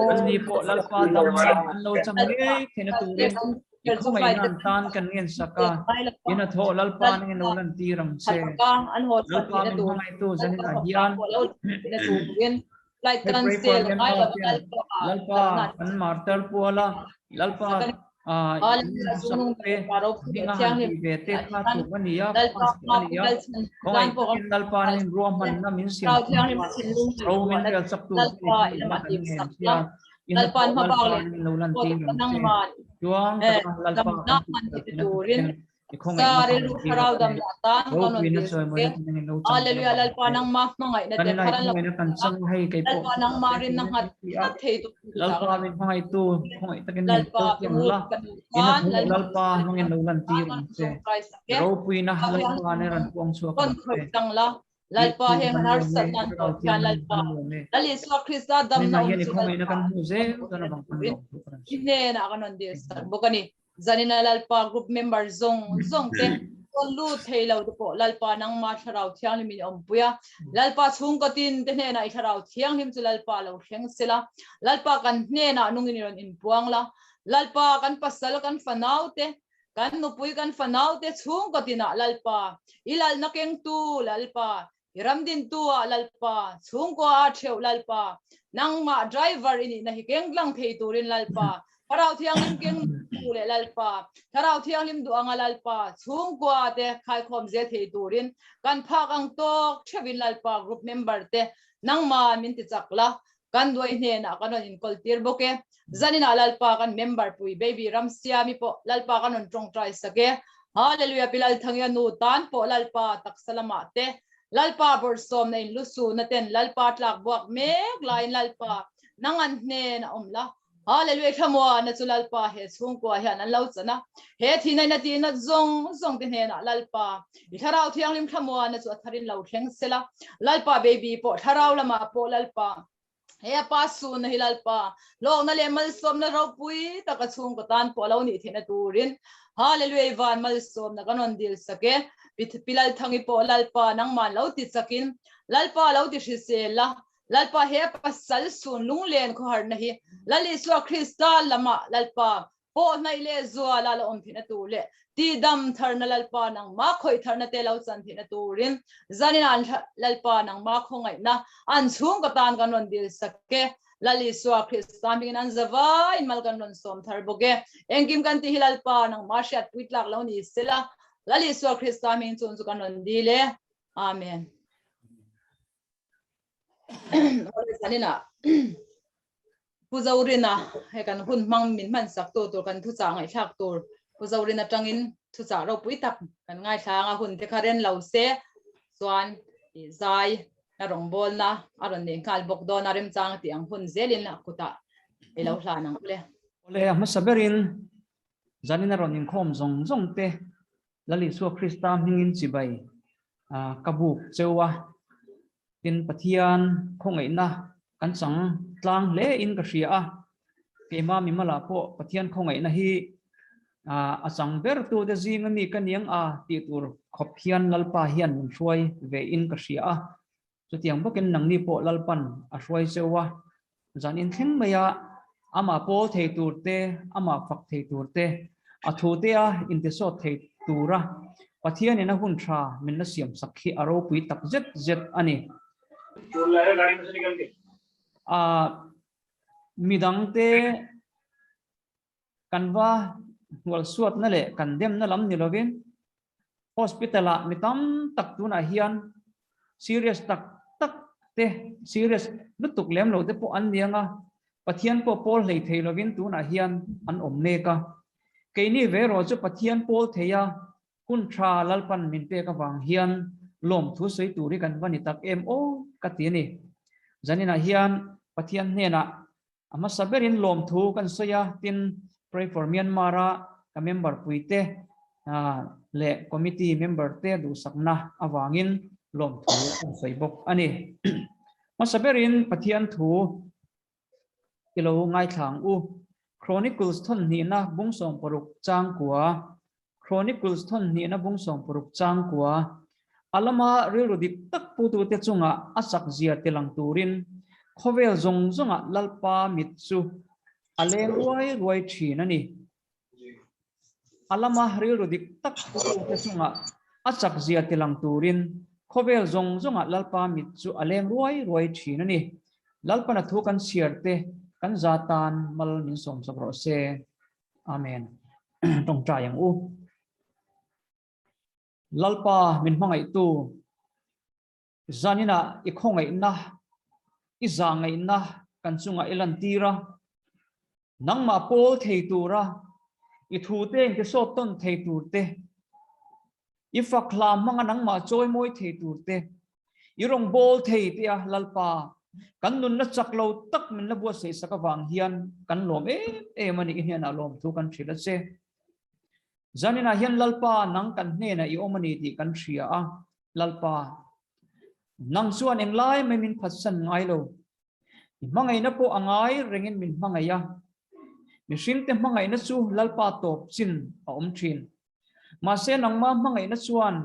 an ni pawh Lalpa damna an lo chang ngei theihna turin i khawngaihna an tan kan ngen sak a, in a thawh Lalpa nangin lo lan tir ang che. Lalpa min hmangaihtu zaninah hian he pray for Myanmar ten Lalpa kan martar puala Lalpa. In sak te hminga han tih ve te kha tur a ni a, pass a ni a, khawngaih takin Lalpa nen ruahmanna min siam chhuak a, ro min rel chak tur te hi kan ngen che a, i hnathawh Lalpa nen lo lantir ang che. Chuang taka Lalpa kan tih fel theihna tur ten i khawngaihna kan tir a che. Ropuina chawimawina te nangin lo chang zel ang che. Kan inah i khawngaihna kan chang a, hei kei pawh ti a, Lalpa min hmangaihtu khawngaih takin min kal thiam la, i hnathawh Lalpa nangin lo lantir ang che. I ropuina Lalpa nen rawn puang chhuak ang che. Lalpa heng harsat nan tawh hian Lalpa Lal Isua Krista damna awm chu Lalpa i hnenah kan rawn dil sak bawk a ni. Zanina Lalpa group member zawng zawng te rawn lut thei lo te pawh Lalpa nangma Thlarau Thianghlim in awmpui a. Lalpa chhungkaw tin te hnenah i Thlarau Thianghlim chu Lalpa lo thleng sela. Lalpa kan hnenah nungin i rawn inpuang la. Lalpa kan pasal kan fanau te Kan nupui kan fanaute chhungkaw tinah Lalpa, i lalna kengtu Lalpa, i ramdintu ah Lalpa, chhungkua ah theuh Lalpa, nangmah driver i nihna hi keng tlang thei turin Lalpa, Thlarau Thianghlim keng tu leh Lalpa, Thlarau Thianghlim duh anga Lalpa, chhungkua te khaikhawm zel thei turin kan phak ang tawk theuhin Lalpa group member te nangmah min ti chak la, Kan duai hnenah kan rawn inkawl tir bawk e. Zaninah Lalpa kan member pui baby Ramsiami pawh Lalpa kan rawn tawngtai sak e. Hallelujah Pi Lalthangia nu tan pawh Lalpa taksa lamah te Lalpa bawrhsawmna in lusuna ten Lalpa tlak buak mek laiin Lalpa nang an hnen a awm la. Hallelujah Thlamuana chu Lalpa he chhungkua hian an lo chan a. He thihna tihna zawng zawng te hnenah Lalpa i Thlarau Thianghlim Thlamuana chu a tharin lo thleng sela. Lalpa baby pawh Thlarau lamah pawh Lalpa he a pa sunna hi Lalpa hlawkna leh malsawmna ropui taka chhungkaw tan pawh a lo nih theihna turin Hallelujah van malsawmna kan rawn dil sak e. Pi Lalthangi pawh Lalpa nangman lo ti chakin Lalpa lo ti hrisel la. Lalpa he pasal sun lunglen khawharna hi Lal Isua Krista lamah Lalpa pawh hnaih leh zuala la awm theihna tur leh tihdam tharna Lalpa nangmah khawih tharna te lo chan theihna turin zanin an Lalpa nangmah khawngaihna an chhungkaw tan kan rawn dil sak e. Lal Isua Krista hmingin an zavaiin mal kan rawn sawm thar bawk e. Engkim kan tih hi Lalpa nangmah hriatpui tlak lo ni sela Lal Isua Krista hming chun chu kan rawn dil e. Amen. Zanina Pu Zorina he kan hun hmang min hman sak tu tur kan thuchah ngaihthlak tur Pu Zorina tangin thuchah ropui tak kan ngaithla anga hun te kha ren lo se chuan i zai na rawngbawlna a rawn nei nghal bawk dawn a remchang tih ang hun zelin a kutah i lo hlan ang ule. Awle a hmasa berin zanina rawn inkhawm zawng zawng te Lal Isua Krista hmingin chibai ka buk cheu a, tin Pathian khawngaihna kan chang tlang hle in ka hria a, keimah mimalah pawh Pathian khawngaihna hi a chang ber tu te zing ami ka niang a tih tur khawp hian Lalpa hian min hruai ve in ka hria a, chutiang bawkin nangni pawh Lalpan a hruai cheu a, zan in thleng mai a, amah pawl thei tur te, amah fak thei tur te, a thu te a intisawt thei tura Pathianin a hun tha min la siam sak hi a ropui tak zet zet a ni. A midangte kan va hnualsuatna leh kan demna lam ni lovin hospital-ah mi tam tak tunah hian serious tak tak te, serious lutuk lem lo te pawh an ni ang a, Pathian pawh pawl hlei thei lovin tunah hian an awm mek a. Keini ve erawh chu Pathian pawl thei a, hun tha Lalpan min pek avang hian lawmthu sawi tur hi kan va ni tak em aw ka ti a ni. Zaninah hian Pathian hnenah A hmasa berin lawmthu kan sawi a, tin Pray for Myanmar a ka member puite leh committee member te duhsakna avangin lawmthu kan sawi bawk a ni. Hmasa berin Pathian thu i lo ngaithla ang u. Chronicles thawnhnihna bung 60 changkua Chronicles thawnhnihna bung 60 changkua a lama rilru dik tak putute chungah a chak zia tilang turin khawvel zawng zawngah Lalpa mit chu a leng ruai ruai thin a ni. A lama rilru dik tak putute chungah a chak zia tilang turin khawvel zawng zawngah Lalpa mit chu a leng ruai ruai thin a ni. Lalpana thu kan chhiar te kan za tan mal min sawmsak rawh se. Amen. Tawngtai ang u. Lalpa min hmangaihtu zaninah i khawngaihna, i zahngaihna kan chungah i lantir a, nangmah pawl thei tura i thute in tisawt tawn thei tur te, i fak hla hmanga nangmah chawimawi thei tur te, i rawngbâwl thei tia Lalpa kan nunna chak lo tak min la buatsaih sak avang hian kan lawm em em a ni, i hnenah lawmthu kan hrilh a che. Zaninah hian Lalpa nang kan hnenah i awm a ni tih kan hria a, Lalpa, nang chuan englai mai min phatsan ngai lo. I hmangaihna pawh a ngai rengin min hmangaih a. Mihringte hmangaihna chu Lalpa tawp chin a awm thin. Mahse nangma hmangaihna chuan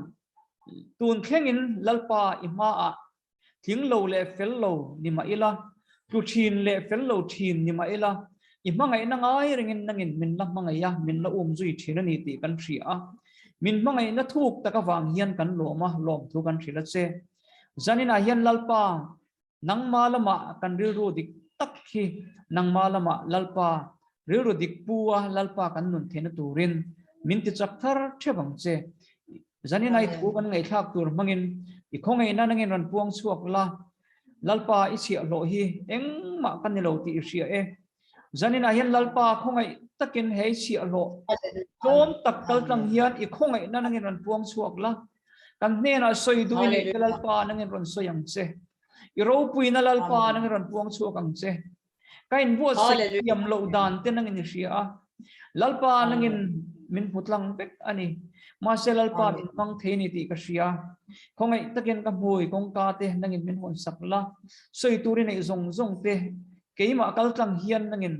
tun thlengin Lalpa i hmaah Tling lo leh fel lo ni mah ila, tlu thin leh fel lo thin ni mah ila, i hmangaihna ngai rengin nangin min la hmangaih a, min la um zui thin a ni tih kan hria a. Min hmangaihna thuk tak avang hian kan lawm a, lawmthu kan hrilh a che. Zaninah hian Lalpa, nangma lamah kan rilru dik tak hi nangma lamah Lalpa rilru dik pu a Lalpa kan nun theihna turin min tichak thar theuh ang che. Zanin ai thu kan ngaihthlak tur hmangin i khawngaihna nangin rawn puang chhuak la, Lalpa i chhiahhlawh hi engmah ka ni lo tih i hria e. Zaninah hian Lalpa khawngaih takin he i chhiahhlawh tlawm tak kal tlang hian i khawngaihna nangin rawn puang chhuak la, kan hnenah sawi duh i neih te Lalpa nangin rawn sawi ang che. I ropuina Lalpa nangin rawn puang chhuak ang che. Ka inbuatsaih thiam loh dan te nangin i hria a, Lalpa nangin min hmu tlang vek a ni. Mahse Lalpa min hmang thei ni tih ka hria. Khawngaih takin ka hmui kawngka te nangin min hawn sak la, sawi tur i neih zawng zawng te keimah kal tlang hian nangin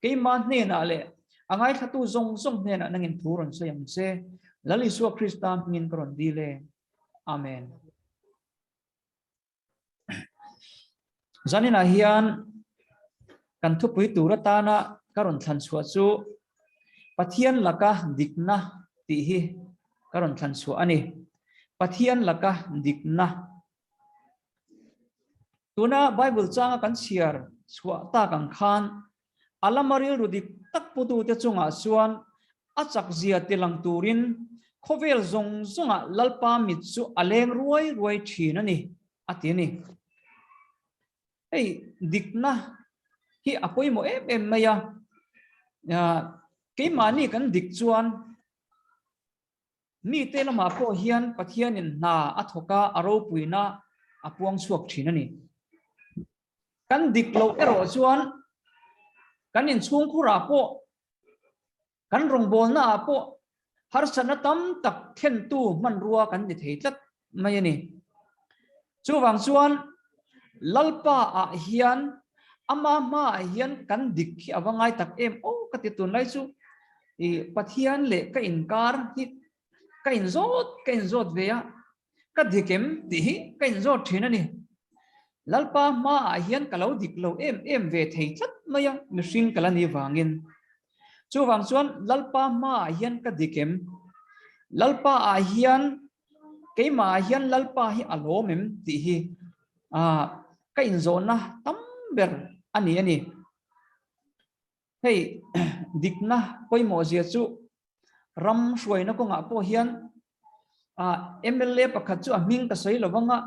keimah hnenah leh a ngaithlatu zawng zawng hnenah nangin thu rawn sawi ang che. Lal Isua Krista hmingin ka rawn dil e. Amen. Zaninah hian kan thupui tur atana ka rawn thlan chhuah chu Pathian laka dikna tih hi ka rawn thlan chhuah a ni. Pathian laka dikna. Tuna Bible changa kan chhiar chhuah tak ang khan a lama rilru dik tak putute chungah chuan a chakzia tilang turin khawvel zawng zawngah Lalpa mit chu a leng ruai ruai thin a ni, a ti a ni. Hei dikna hi a pawimawh em em mai a, keimahni kan dik chuan mite lamah pawh hian Pathianin hna a thawk a, a ropuina a puang chhuak thin a ni. Kan dik loh erawh chuan kan inchhungkhurah pawh, kan rawngbawlnaah pawh harsatna tam tak thlentu hmanrua kan ni thei tlat mai a ni. Chuvang chuan Lalpa ah hian ama hmaah hian kan dik hi a va ngai tak em aw ka ti tunlai chu i Pathian leh ka inkar hi ka inzawt ka inzawt ve a, Ka dik em tih hi ka inzawt thin a ni. Lalpa hmaah hian ka lo dik lo em em ve thei tlat mai a, mihring ka la ni vangin. Chuvang chuan Lalpa hmaah hian ka dik em? Lalpa ah hian keimah ah hian Lalpa hi a lawm em tih hi ka inzawhna tam ber a ni a ni. Hei dikna pawimawh zia chu ram hruaina kawngah pawh hian MLA pakhat chu a hming ka sawi lo vang a,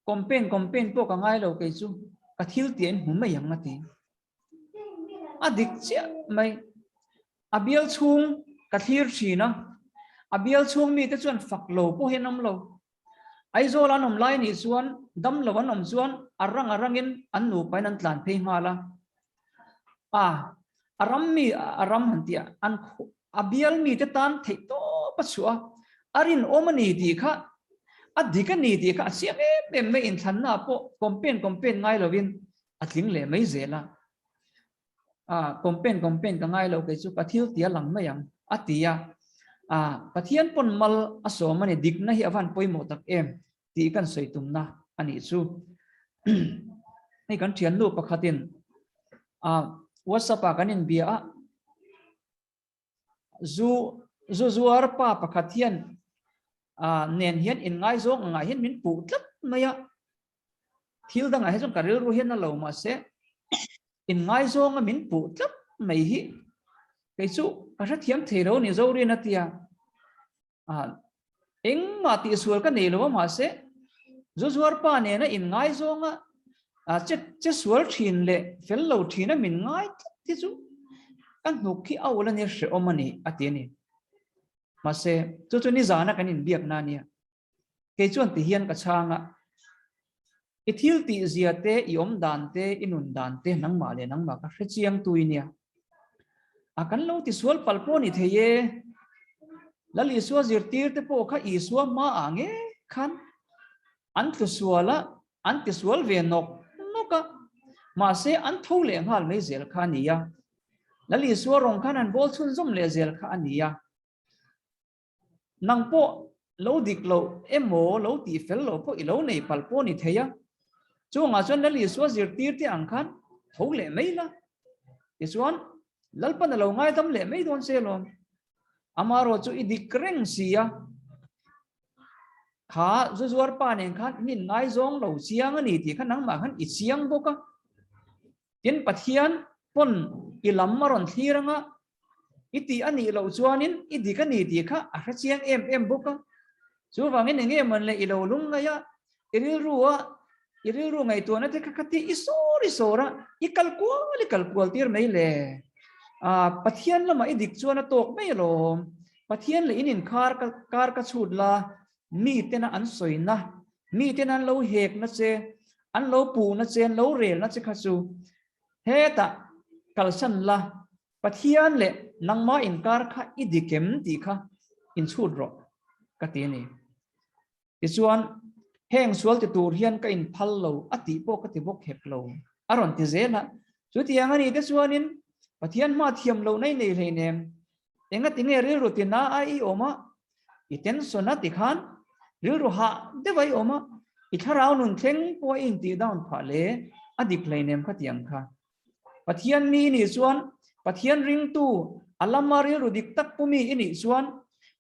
campaign campaign pawh ka ngai lo kei chu ka thil tih a inhmu mai ang a ti. A dik chiah mai. A bial chhung ka thlir thin a, a bial chhung mite chuan fak lo pawh hi an awm lo. Aizawl an awm lai nih chuan damlo an awm chuan a rang a rangin an nupain an tlan phei nghal a. A, a ram mi a ram han tih a, an a bial mite tan theih tawp a chhuah a, a rinawm a ni tih kha, a dik a ni tih kha a chiang em em mai inthlanna ah pawh campaign campaign ngai lovin a tling leh mai zel a. A, campaign campaign ka ngai lo kei chu ka thil tia lang mai ang a ti a. A, Pathian pawn mal a sawm a ni, dikna hi a van pawimawh tak em tih kan sawi tumna a nih chu. Hei kan thiannu pakhatin a WhatsApp ah kan inbia a, zu zu zuar pa pakhat hian a nen hian inngaizawng angah hian min puh tlat mai a. Thil dangah hi chuan ka rilru hian a lo mahse inngaizawng a min puh tlat mai hi. Kei chu ka hrethiam thei lo ni Zorin a tia. A engmah tihsual ka nei lo a mahse zu zuar pa nena in ngaizawng a a che che sual thin leh fel lo thin a min ngai tlat hi chu ka hnuk hi a ul a ni hrehawm a ni a ti a ni. Mahse chu chu nizana kan inbiakna a nia. Kei chuan ti hian ka chhang a, I thil tih zia te, i awm dan te, i nun dan te nangmah leh nangmah ka hre chiang tui nia. A kan lo ti sual palh pawh ni thei e. Lal Isua zirtir te pawh kha Isua hma ah nge khan an tlu sual a, an ti sual ve nawk nawk a, mahse an tho leh nghal mai zel kha a nia. Lal Isua rawng khan an bawl chhunzawm leh zel kha a nia. Nang pawh lo dik loh emaw lo tih fel loh pawh i lo nei palh pawh ni thei a, chungah chuan Lal Isua zirtir te ang khan tho leh mai la, tichuan Lalpan a lo ngaidam leh mai dawn che lawm. Amaherawh chu i dik reng si a, kha zu zuar pa nen khan in inngaizawng lo chiang a ni tih kha nangmah khan i chiang bawk a. Tin, Pathian pawn i lam a rawn thlir anga i tih a nih loh chuanin i dik a ni tih kha a hre chiang em em bawk a. Chuvangin eng nge mawn le i lo lung ngaih a, i rilru a, i rilru ngaihtuahna te kha kha ti i sawr i sawr a, i kal kual i kal kual tir mai le. Ah, Pathian lamah i dik chuan a tawk mai alawm. Pathian leh in inkar ka kar ka chhut la, mi tena an sawina, mi tena an lo hekna che, an lo puhna che, an lo relna che kha chu hetah kalsan la, Pathian leh nangmah inkar kha i dik em tih kha inchhut rawh ka ti a ni. Tichuan, heng sual ti tur hian ka inphal lo a tih pawh ka ti bawk hek lo, a rawn ti zel a. Chutiang a ni te chuanin Pathian hma thiam lohna i nei hleinem, engati nge rilru tina a i awm a, i tension a ti khan rilru hah deuh a i awm a, i thlarau nun thleng pawh a i intih down phah le a dik hleinem khatiang kha. Pathian mi i nih chuan, Pathian ringtu, a lama rilru dik tak pu mi i nih chuan,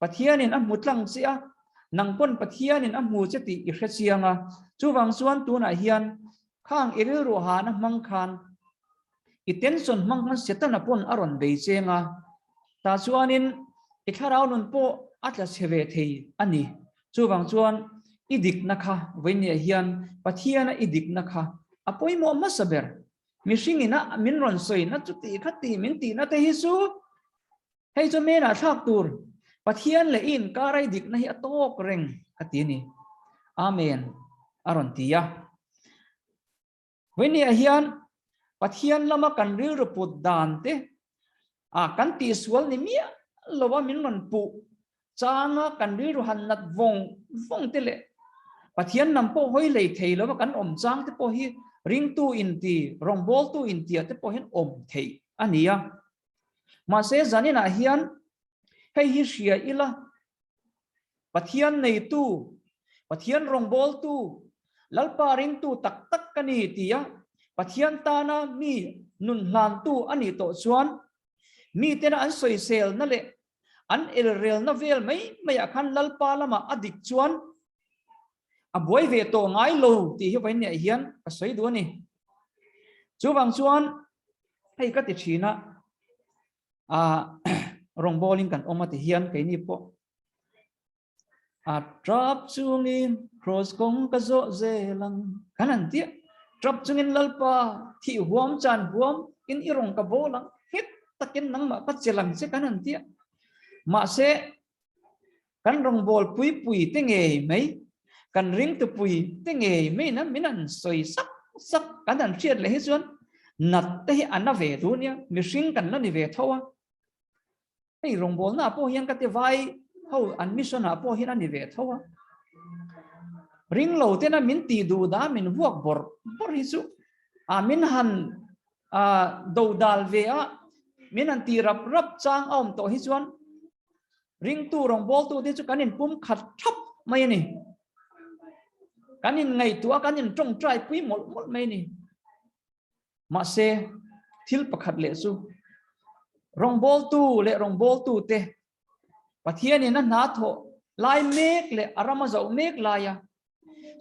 Pathianin a hmu tlang che a, nang pawn Pathianin a hmu che tih i hre chiang a. Chuvang chuan tunah hian khang i rilru hahna hmang khan i tension hmang khan Setana pawn a rawn bei cheng a, tah chuanin i thlarau nun pawh a tla chhe ve thei a ni. Chuvang chuan i dikna kha vawinia hian Pathiana i dikna kha a pawimawh hmasa ber. Mihring ina min rawn sawi na chu tih kha tih min tihna te hi chu hei chu menah thlak tur Pathian leh i inkar a i dikna hi a tawk reng ka ti a ni. Amen a rawn ti a. Vawinia hian Pathian lama kan rilru put dan te a kan tihsual ni miah lova min rawn puh changa kan rilru han nat vawng vawng te leh Pathian lam pawh hawi lei thei lova kan awm chang te pawh hi ringtu inti, rawngbawltu intia te pawh hian awm theih a ni a. Mahse zaninah hian hei hi hria ila Pathian neitu, Pathian rawngbawltu, Lalpa ringtu tak tak ka ni tia Pathian tana mi nun hlantu a nih tawh chuan mitena an sawiselna leh An elrelna vel mai maiah khan Lalpa lamah a dik chuan a buai ve tawh ngai lo tih hi vawiin hian ka sawi duh a ni. Chuvang chuan hei ka ti thin a, ah rawngbawlin kan awm a ti hian keini pawh a trap chungin cross kawng ka zawh zel ang kan han tia trap chungin Lalpa thih huam chan huam in i rawng ka bawl ang nghet takin nangmah ka chel ang che kan han tia mahse kan rawngbâwl pui pui te ngei mai kan ringtu pui te ngei mai na min han sawi sak sak kan han hriat leh hi chuan nat te hi a na ve duh nia mihring kan la ni ve tho a. Hei rawngbawlna ah pawh hian ka ti vai ho an mission ah pawh hian a ni ve tho a. Ring lo tena min tih duh dah min vuak bawrh bawrh hi chu a min han a do dal ve a min han ti rap rap chang a awm tawh hi chuan ringtu rawngbawltu te chu kan in pum khat thap mai a ni. Kan in ngaihtuah a kan in tawngtai pui mawlh mawlh mai a ni. Mahse, thil pakhat leh chu rawngbawltu leh rawngbawltute Pathianin a hna thawh lai mek leh a ram a zoh mek laia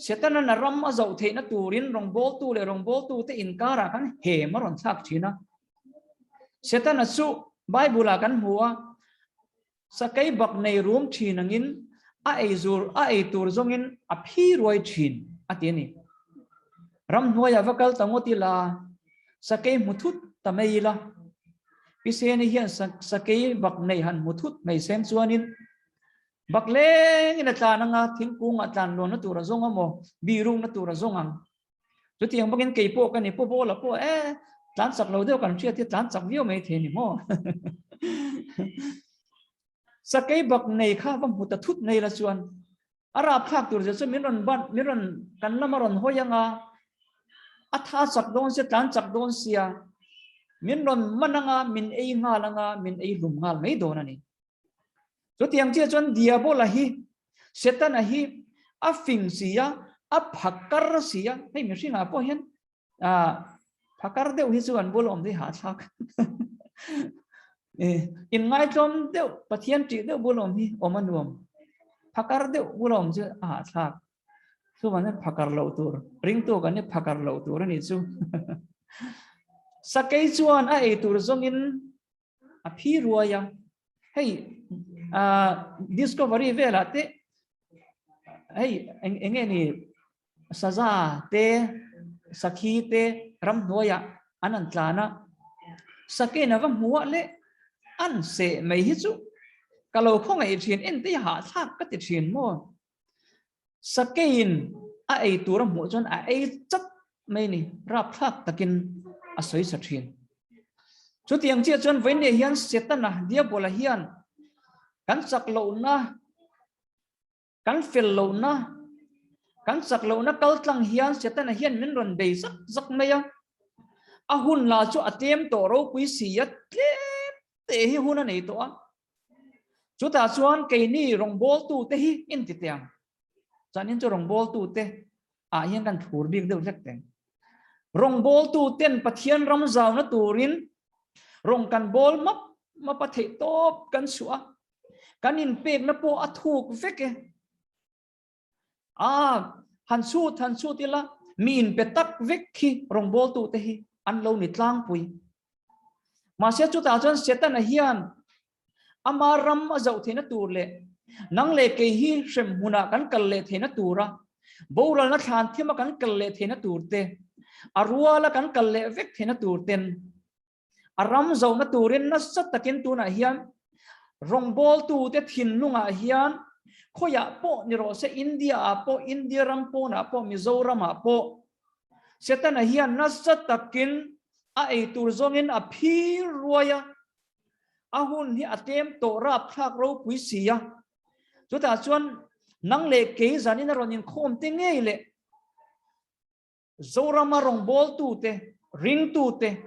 Setanan a ram a zoh theihna turin rawngbawltu leh rawngbawltute inkarah khan hem a rawn thlak thin a. Setana chu. Bible ah kan hmu a, Sakei bak nei rum thin angin a ei zur a ei tur zawngin a phi ruai thin a ti a ni. Ramhnuaiah va kal ta ngawt ila, sakei hmu thut ta mai ila. Pi Seni hian sakei bak nei han hmu thut mai seng chuanin bak lengin a tlan anga thingkungah tlan luanna tur a zawng a maw, bihrukna tur a zawng ang. Chutiang bawkin kei pawh ka ni pawh bawla pawh e tlan chak lo deuh kan hriat hi tlan chak viau mai thei ni maw. Sakei bak nei kha va hmu ta thut nei la chuan a rap thlak tur zia chu min rawn ban min rawn kan lama rawn hawi anga a tha chak dawn sia tlan chak dawn sia min rawn man anga min ei nghal anga min ei hlum nghal mai dawn a ni. Chutiang chiah chuan Diabola hi, Setana hi a fing si a, a phakar si a, hei mihringah pawh hian phakar deuh hi chu an bul awm hi hahthlak. Inngaitlawm deuh, Pathian ṭih deuh bul awm hi awm a nuam. Phakar deuh bul awm chu a hahthlak. Chuvang hian phakar loh tur, ringtu kan hi phakar loh tur a nih chu. Sakei chuan a ei tur zawngin a phi ruai a hei discovery velah te hei eng enge ni saza te sakhi te ramhnuaiah an an tlan a sakin a va hmuh a leh an seh mai hi chu ka lo khawngaih thin en te hi hahthlak ka ti thin maw Sakeiin a ei tur a hmuh chuan a ei chat mai ni, rapthlak takin a sawi sa thin. Chutiang chiah chuan vawiinniah hian Setana, Diabola hian kan chak lohna, kan fel lohna, kan chak lohna kaltlang hian Setana hian min rawn bei zak zak mai a. A hun lah chu a tlem tawh ropui si a, tlem te hi hun a nei tawh a. Chutah chuan keini rawngbawltute hi inti teh ang. Chuanin chu rawngbawltute ah hian kan thlur bik deuh hlek teh. Rawngbawltuten Pathian ram zauna turin rawng kan bawl map map a theih tawp kan chhuah a, kan inpekna pawh a thuk vek e. A han chhut han chhut ila mi inpe tak vek khi rawngbawltute hi an lo ni tlangpui. Mahse chutah chuan Setana hian ama ram a zoh theihna tur leh nang leh kei hi hrem hmunah kan kal leh theihna tura boralna thlan thima kan kal leh theihna tur te, a ruala kan kal leh vek theihna tur ten a ram zohna turin nasa takin tunah hian rawngbawltute thinlungah hian khawiah pawh ni rawh se, India ah pawh, India ram pawnah pawh, Mizoram ah pawh Setana hian nasa takin a ei tur zawngin a phir ruai a, a hun hi a tlem tawh rapthlak ropui si a. Chutah chuan nang leh kei zanin a rawn inkhawm te ngei leh Zorama rawngbawltute, ringtute,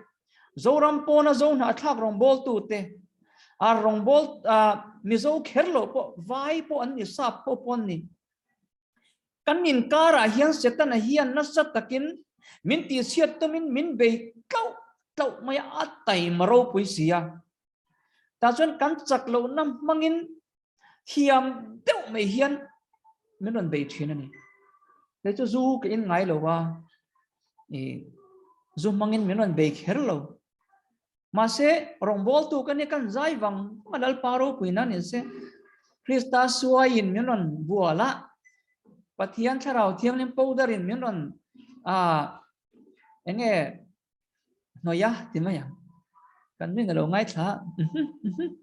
Zoram pawna Zo hnahthlak rawngbawltute, a rawngbawltu Mizo kher loh pawh vai pawh an ni, sap pawh pawh an ni. Kan inkarah hian Setana hian nasa takin min tihchhiat tumin min bei tlauh tlauh mai a, a taima ropui si a. Tah chuan kan chak lohna hmangin thiam deuh mai hian min rawn bei thin a ni. Kei chu zu ka in ngai lo a, i zu hmangin min rawn bei kher lo. Mahse, rawngbawltu ka ni kan zai vang vang a Lalpa ropui nan in se Krista suaiin min rawn bual a, Pathian Thlarau Thianghlim powder-in min rawn a enge hnawih a ti mai ang. Kan min alo ngaithla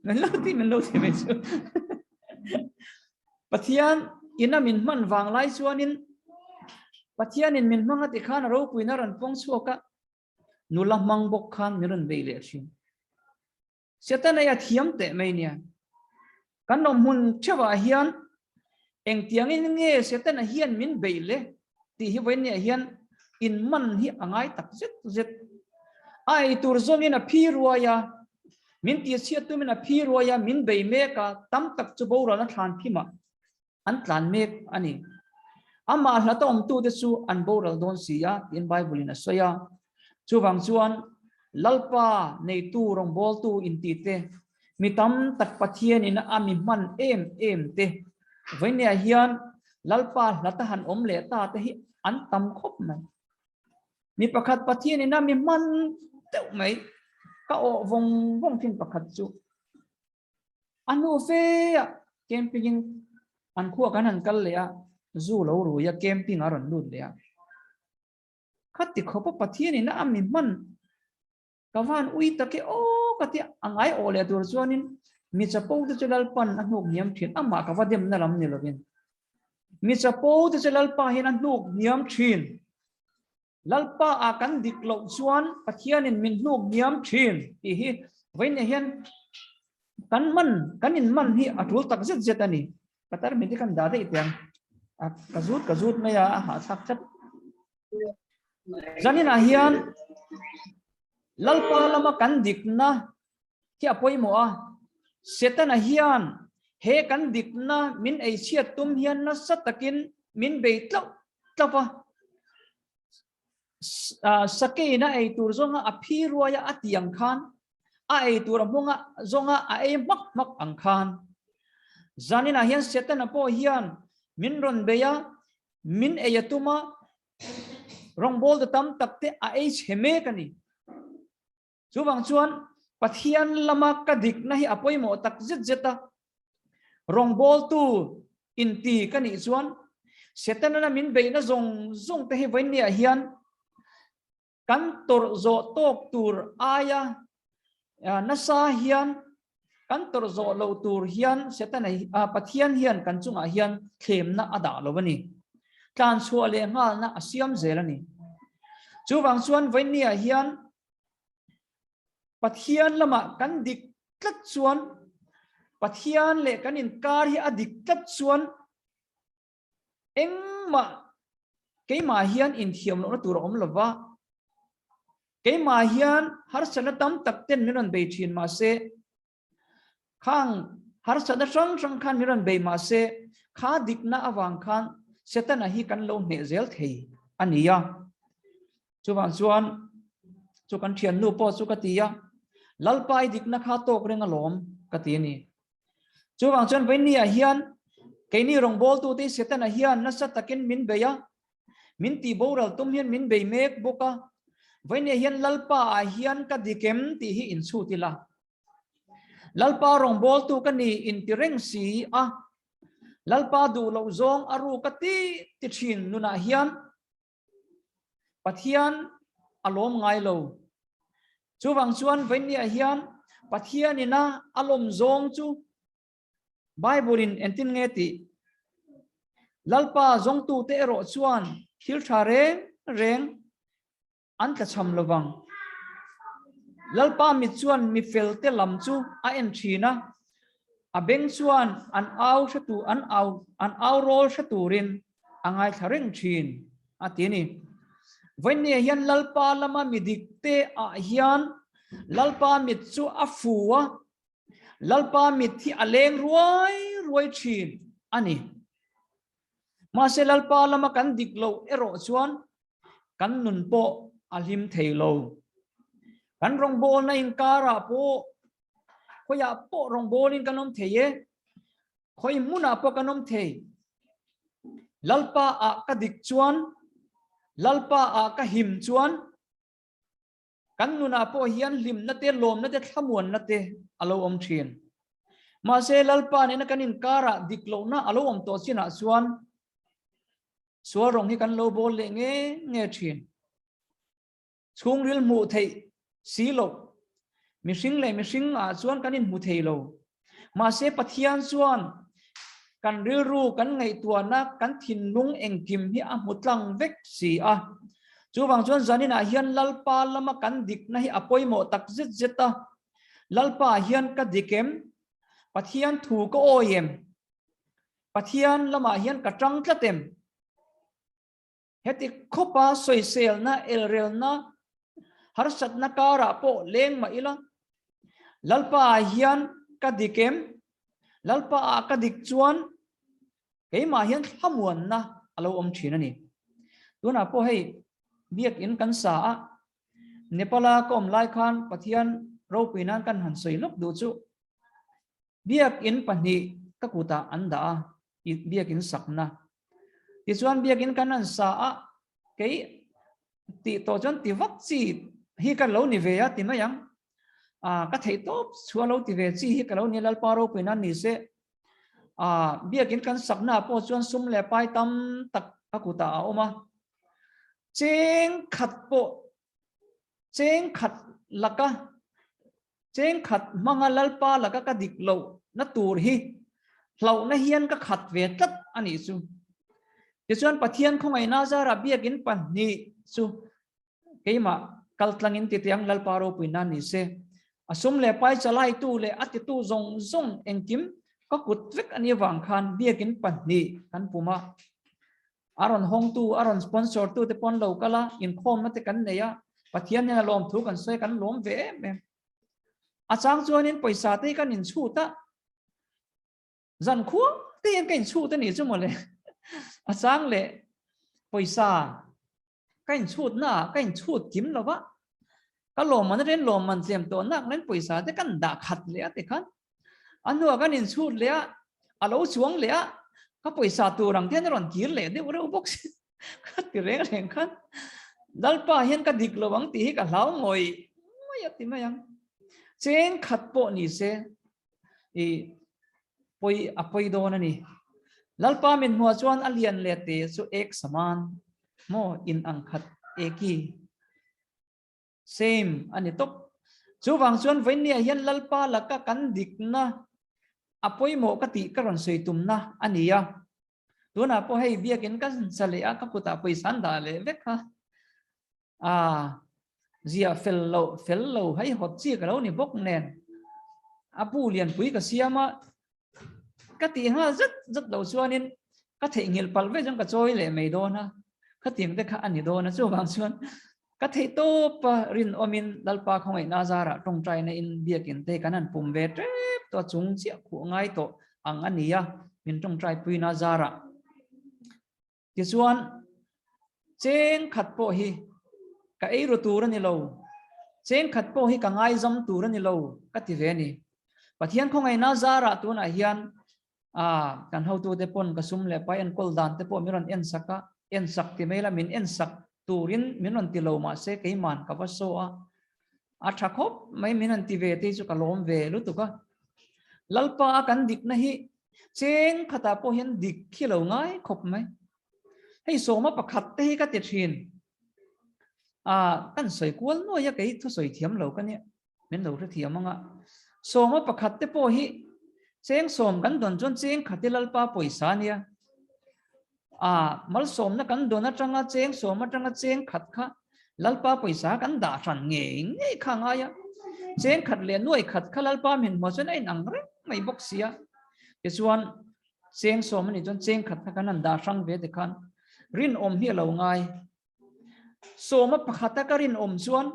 min lo ti min lo ti mai chu. Pathian ina min hman vang lai chuanin Pathianin min hmang a ti khan a ropuina rawn pawng chhuak a, nula hmang bawk khan min rawn bei leh thin. Setana a thiam teh mai nia. Kan awm hmun theuhah hian engtiangin nge Setana hian min beih le tih hi vawiinniah hian inman hi a ngai tak zet zet. A ei tur zawngin a phi ruai a, min tihchhiat tumin a phi ruai a, min bei mek a, tam tak chu boralna thlan phimah an tlan mek a ni. Amah hlata awmtute chu an boral dawn si a tiin Bible-in a sawi a. Chuvang chuan Lalpa neitu rawngbawltu intite, mi tam tak Pathianin a mi hman em em te, vawinia hian Lalpa hlata han awm leh ta te hi an tam khawp mai. Mi pakhat Pathianin a mi hman deuh mai. Ka awh vawng vawng thin pakhat chu a hnu fe a camping in an khua kan han kal leh a, zu lo rui a camping a rawn lut leh a. Khati khawpa Pathian in a mi hman ka van ui tak e aw ka tia a ngai awh leh tur chuanin mi chapo te chu Lalpan a hnuk hniam thin amah ka va demna lam ni lovin mi chapo te chu Lalpa hian a hnuk hniam thin. Lalpa ah kan dik loh chuan Pathianin min hnuk hniam thin tih hi vawiinah hian kan man kan in man hi a tul tak zet zet a ni. Ka tarmit hi kan dah daih teh ang. A ka zut ka zut mai a, a hahthlak tlat. Zaninah hian Lalpa lama kan dikna hi a pawimawh a, Setana hian he kan dikna min eichhiat tum hian nasa takin min bei tlauh tlauh a. Sakeiin a ei tur zawnga a phi ruai a a tih ang khan, a ei tur a hmawng a zawnga a ei hmak hmak ang khan. Zaninah hian Setana pawh hian min rawn bei a, min ei a tum a, rawngbawltu tam tak te a ei chhe mek a ni. Chuvang chuan Pathian lama ka dikna hi a pawimawh tak zet zet a. Rawngbawltu inti ka nih chuan Setana min beihna zawng zawng te hi vawiinniah hian kan tawrh zawh tawk tur aia nasa hian kan tawrh zawh loh tur hian Setana Pathian hian kan chungah hian thlemna a dah lo a ni. Tlanchhuah leh nghalna a siam zel a ni. Chuvang chuan vawiinniah hian Pathian lamah kan dik tlat chuan Pathian leh kan inkar hi a dik tlat chuan engmah keimah hian inthiam lohna tur a awm lova, keimah hian harsatna tam tak ten min rawn bei thin mahse Khang harsatna hrang hrang khan min rawn bei mah se, kha dikna avang khan Setana hi kan lo hneh zel thei a ni a. Chuvang chuan chu kan thiannu pawh chu ka ti a, Lalpa i dikna kha tawk reng alawm ka ti a ni. Chuvang chuan vawinia hian keini rawngbawltute hi Setana hian nasa takin min bei a, min tih boral tum hian min bei mek bawk a, vawinia hian Lalpa ah hian ka dik em tih hi inchhut ila. Lalpa rawngbawltu ka ni inti reng si a, Lalpa duh loh zawng a ru ka ti ti thin nunah hian Pathian a lawm ngai lo. Chuvang chuan vawinia hian Pathian ina a lawm zawng chu Bible in entin nge tih? Lalpa zawngtute erawh chuan thil tha reng reng An tlachham lovang. Lalpa mit chuan mi felte lam chu a en thin a, a beng chuan an au hre tu an au an au rawl hre turin a ngaithla reng thin, a ti a ni. Vawinia hian Lalpa lama mi dikte ah hian Lalpa mit chu a fu a, Lalpa mit hi a leng ruai ruai thin a ni. Mahse Lalpa lama kan dik loh erawh chuan kan nun pawh a hlim thei lo. Kan rawngbawlna inkarah pawh khawiah pawh rawngbawlin kan awm thei e, khawi hmunah pawh kan awm thei. Lalpa ah ka dik chuan, Lalpa ah ka him chuan kan nunah pawh hian hlimna te, lawmna te, thlamuanna te a lo awm thin. Mahse Lalpa nena kan inkarah dik lohna a lo awm tawh chinah chuan Sual rawng hi kan lo bawl leh nge nge thin. Chhungril hmuh theih si loh. Mihring leh mihring ah chuan kan inhmu thei lo. Mahse Pathian chuan kan rilru, kan ngaihtuahna, kan thinlung engkim hi a hmu tlang vek si a. Chuvang chuan zaninah hian Lalpa lama kan dikna hi a pawimawh tak zet zet a. Lalpa hian ka dik em? Pathian thu ka awi em? Pathian lamah hian ka tang tlat em? Heti khawpa sawiselna, elrelna, harsatna karah pawh leng mah ila, Lalpa ah hian ka dik em? Lalpa ah ka dik chuan keimah hian thlamuanna a lo awm thin a ni. Tunah pawh hei biakin kan sa a, Nepal-a ka awm lai khan Pathian ropui nan kan han sawi lawk duh chu Biakinn pahnih ka kutah an dah a, i biakinn sakna. Tichuan biakinn kan an sa a, kei tih tawh chuan ti vak chi hi ka lo ni ve a ti mai ang. A ka theih tawp chhuah lo ti ve chi hi ka lo ni Lalpa ropui nan ni se. A biakin kan sakna pawh chuan sum leh pai tam tak a kutah a awm a. Cheng khat pawh cheng khat laka cheng khat hmanga Lalpa laka ka dik loh na tur hi hlauhna hian ka khat ve tlat a nih chu. Tichuan Pathian khawngaihna zarah biakin pahnih chu Keimah kal tlangin titiang Lalpa ropui nan ni se. A sum leh pai chalaitu leh a titu zawng zawng engkim ka kut vek a nih avang khan biakin pahnih kan pum a. A rawn hawngtu, a rawn sponsor tu te pawn lo kal a, inkhawmna te kan nei a, Pathian hian a lawmthu kan sawi a, kan lawm ve em em. A chang chuanin pawisa te hi kan inchhut a, Zan khua te hian ka inchhut a nih chu mawle. A chang leh pawisa ka inchhut na ah ka inchhut kim lo va, ka lawmman atangin lawmman tlem tawh nak nen pawisa te kan dah khat leh a tikhan a hnuah kan inchhut leh a, a lo chuang leh a, ka pawisa tur ang te hian a rawn kir leh deuh reuh bawk si ka ti reng reng khan Lalpa hian ka dik lo ang tih hi ka hlau ngawih ngawih a ti mai ang. Cheng khat pawh ni se i pawi a pawi dawn a ni. Lalpa min hmuah chuan a lian leh te chu ek saman maw in ang khat eki same a ni tawp. Chuvang chuan vawinia hian Lalpa laka kan dikna a pawimawh ka tih ka rawn sawi tumna a ni a. Tunah pawh hei biakin ka sa leh a, ka kutah pawisa an dah leh vek kha. A zia fel lo fel lo hei hawt chi ka lo ni bawk nen a pu lianpui ka siam a ka tih nghal zet zet lo chuanin ka theihnghilh palh vek chuan ka chawi leh mai dawn a khatiang te kha a ni dawn a chuvang chuan ka theih tawp a rinawmin Lalpa khawngaihna zarah tawngtaina in biakin te kan han pum ve tep tawh a chung chiah khuh ngai tawh ang a ni a min tawngtai puina zarah Tichuan, cheng khat pawh hi ka ei ru tur a ni lo, cheng khat pawh hi ka ngaizam tur a ni lo ka ti ve a ni. Pathian khawngaihna zarah tunah hian kan hotute pawn ka sum leh pai enkawl dan te pawh min rawn en sak a, en sak ti mai la min en sak turin min rawn ti lo mahse keiman ka va saw a, a tha khawp mai min rawn ti ve te chu ka lawm ve lutuk a. Lalpa a kan dikna hi Cheng khatah pawh hian dik khi lo ngai khawp mai. Hei sawma pakhat te hi ka ti thin. A kan sawi kual nuai a kei thu sawi thiam lo ka nia. Min lo hre thiam anga. Sawma pakhat te pawh hi cheng sawm kan dawn chuan cheng khat hi Lalpa pawisa nia. A malsawmna kan dawn atanga cheng sawm atanga cheng khat kha Lalpa pawisa kan dah hran ngei ngei kha ngai a. Cheng khat leh nuai khat kha Lalpa min hmuh chuan a inang reng mai bawk si a. Tichuan cheng sawm a nih chuan cheng khat kha kan han dah hrang ve tikhan rinawm hi a lo ngai. Sawma pakhata ka rinawm chuan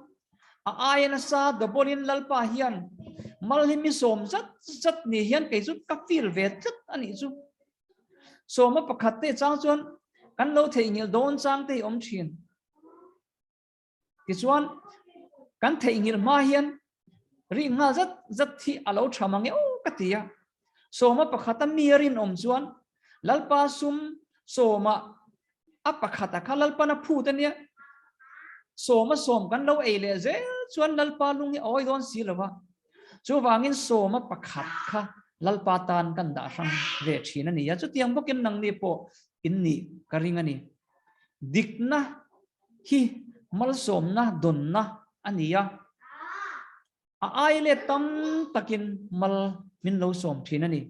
a aia nasa double in Lalpa hian mal hi mi sawm zat zat ni hian kei chu ka feel ve tlat a nih chu. Sawma pakhat te chang chuan kan lo theihnghilh dawn chang te hi awm thin. Tichuan kan theihnghilh hma hian ri nghal zat zat hi a lo tha mang e aw ka ti a. Sawma pakhata mi a rinawm chuan Lalpa sum sawma a pakhata kha Lalpan a phut a nia. Sawma sawm kan lo ei leh zel chuan Lalpa lung hi a awi dawn si lo va. Chuvangin sawma pakhat kha Lalpa tan kan dah hrang ve thin a ni a. Chutiang bawkin nangni pawh in nih ka ring a ni. Dikna hi malsawmna dawnna a ni a. A ai let tam takin mal min lo sawm thin a ni.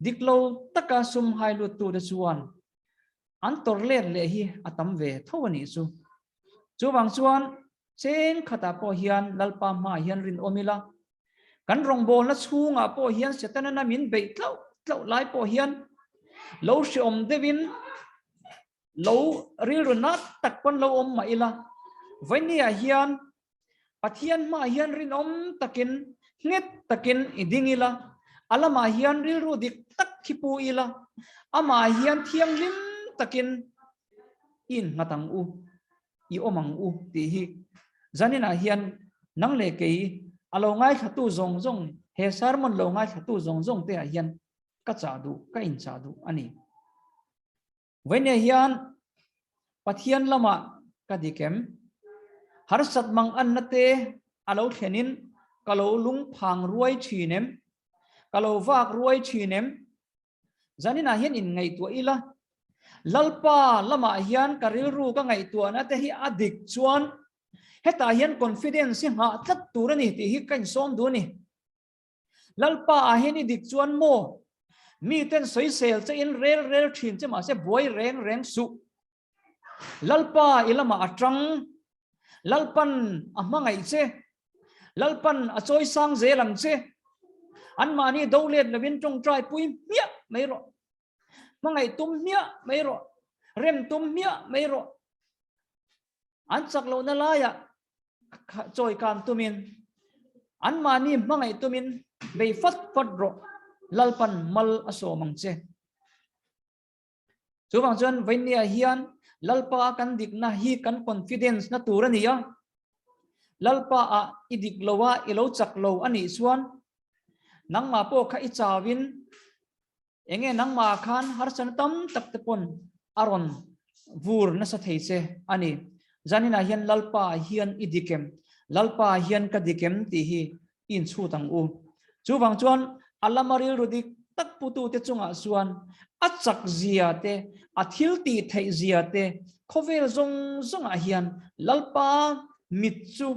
Dik lo taka sum hai luttute chuan an tawrh let leh hi a tam ve tho a nih chu. Chuvang chuan cheng khatah pawh hian Lalpa hmaah hian rinawm ila, kan rawngbawlna chhungah pawh hian Setana min beih tlauh tlauh lai pawh hian lo hreawm deuhin lo rilru nat tak pawn lo awm mah ila, vawinia hian Pathian hmaah hian rinawm takin, nghet takin i ding ila, a lamah hian rilru dik tak khi pu ila, amah hian thianghlim takin i innghat ang u, i awm ang u tih hi zaninah hian nang leh kei a lo ngaithlatu zawng zawng, he sermon lo ngaithlatu zawng zawng te ah hian ka chah duh, ka inchah duh a ni. Vawinia hian Pathian lamah ka dik em? Harsat mang anna te a lo thlenin ka lo lungphang ruai thin em? Ka lo vak ruai thin em? Zaninah hian in ngaihtuah ila, Lalpa lamah hian ka rilru ka ngaihtuahna te hi a dik chuan hetah hian confidence hi nghah tlat tur a ni tih hi ka insawm duh a ni. Lalpa ah hian i dik chuan maw? Mi ten sawisel che in rel rel thin che mahse buai reng reng suh. Lalpa i lamah a tang, Lalpan a hmangaih che, Lalpan a chawi sang zel ang che. Anmahni do let lovin tawngtai pui hmiah mai rawh. Hmangaih tum hmiah mai rawh. Rem tum hmiah mai rawh. An chak lohna laiah chawi kang tumin, anmahni hmangaih tumin bei fat fat rawh. Lalpan mal a sawm ang che. Chuvang chuan Vainia hian Lalpa kan dikna hi kan confidence na tur a ni a. Lalpa ah i dik lo a, i lo chak lo a nih chuan nangmah pawh kha i chauin enge nangmah khan harsatna tam tak te pawn a rawn vur nasa thei che a ni. Zaninah hian Lalpa hian i dik em? Lalpa hian ka dik em tih hi i inchhut ang u. Chuvang chuan a lama rilru dik tak putute chungah chuan a chak zia te, a thil tih theih zia te khawvel zawng zawngah hian Lalpa mit chu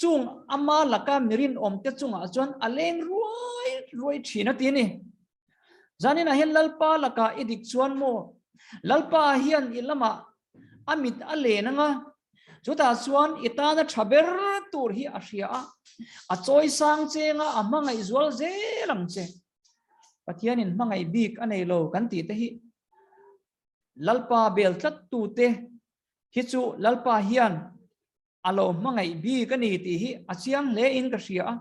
chung ama laka mirinawmte chungah chuan a leng ruai ruai thin a ti a ni. Zaninah hian Lalpa lakah i dik chuan maw? Lalpa hian i lamah a mit a len anga, chutah chuan i tana tha ber tur hi a hria a, a chawi sang chenga a hmangaih zual zel ang che. Pathianin hmangaih bik a nei lo kan tih te hi Lalpa bel tlat tute hi chu Lalpa hian A lo hmangaih bik a ni tih hi a chiang hle in ka hria a.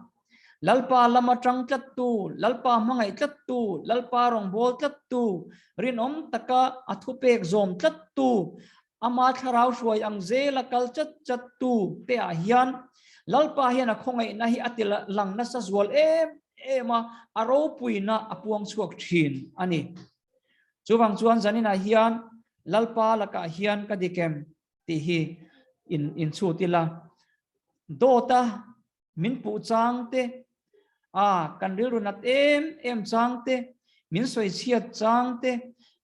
Lalpa lama tang tlattu, Lalpa hmangaih tlattu, Lalpa rawngbâwl tlattu, rinawm taka a thupek zawm tlattu, ama thlarau hruai ang zela kal chat chattu te ah hian Lalpa hian a khawngaihna hi a ti lang nasa zual em em a, a ropuina a puang chhuak thin a ni. Chuvang chuan zaninah hian Lalpa lakah hian ka dik em? tih hi in in chhut ila. Dawta min puh chang te, a kan rilru nat em em chang te, min sawi chhiat chang te,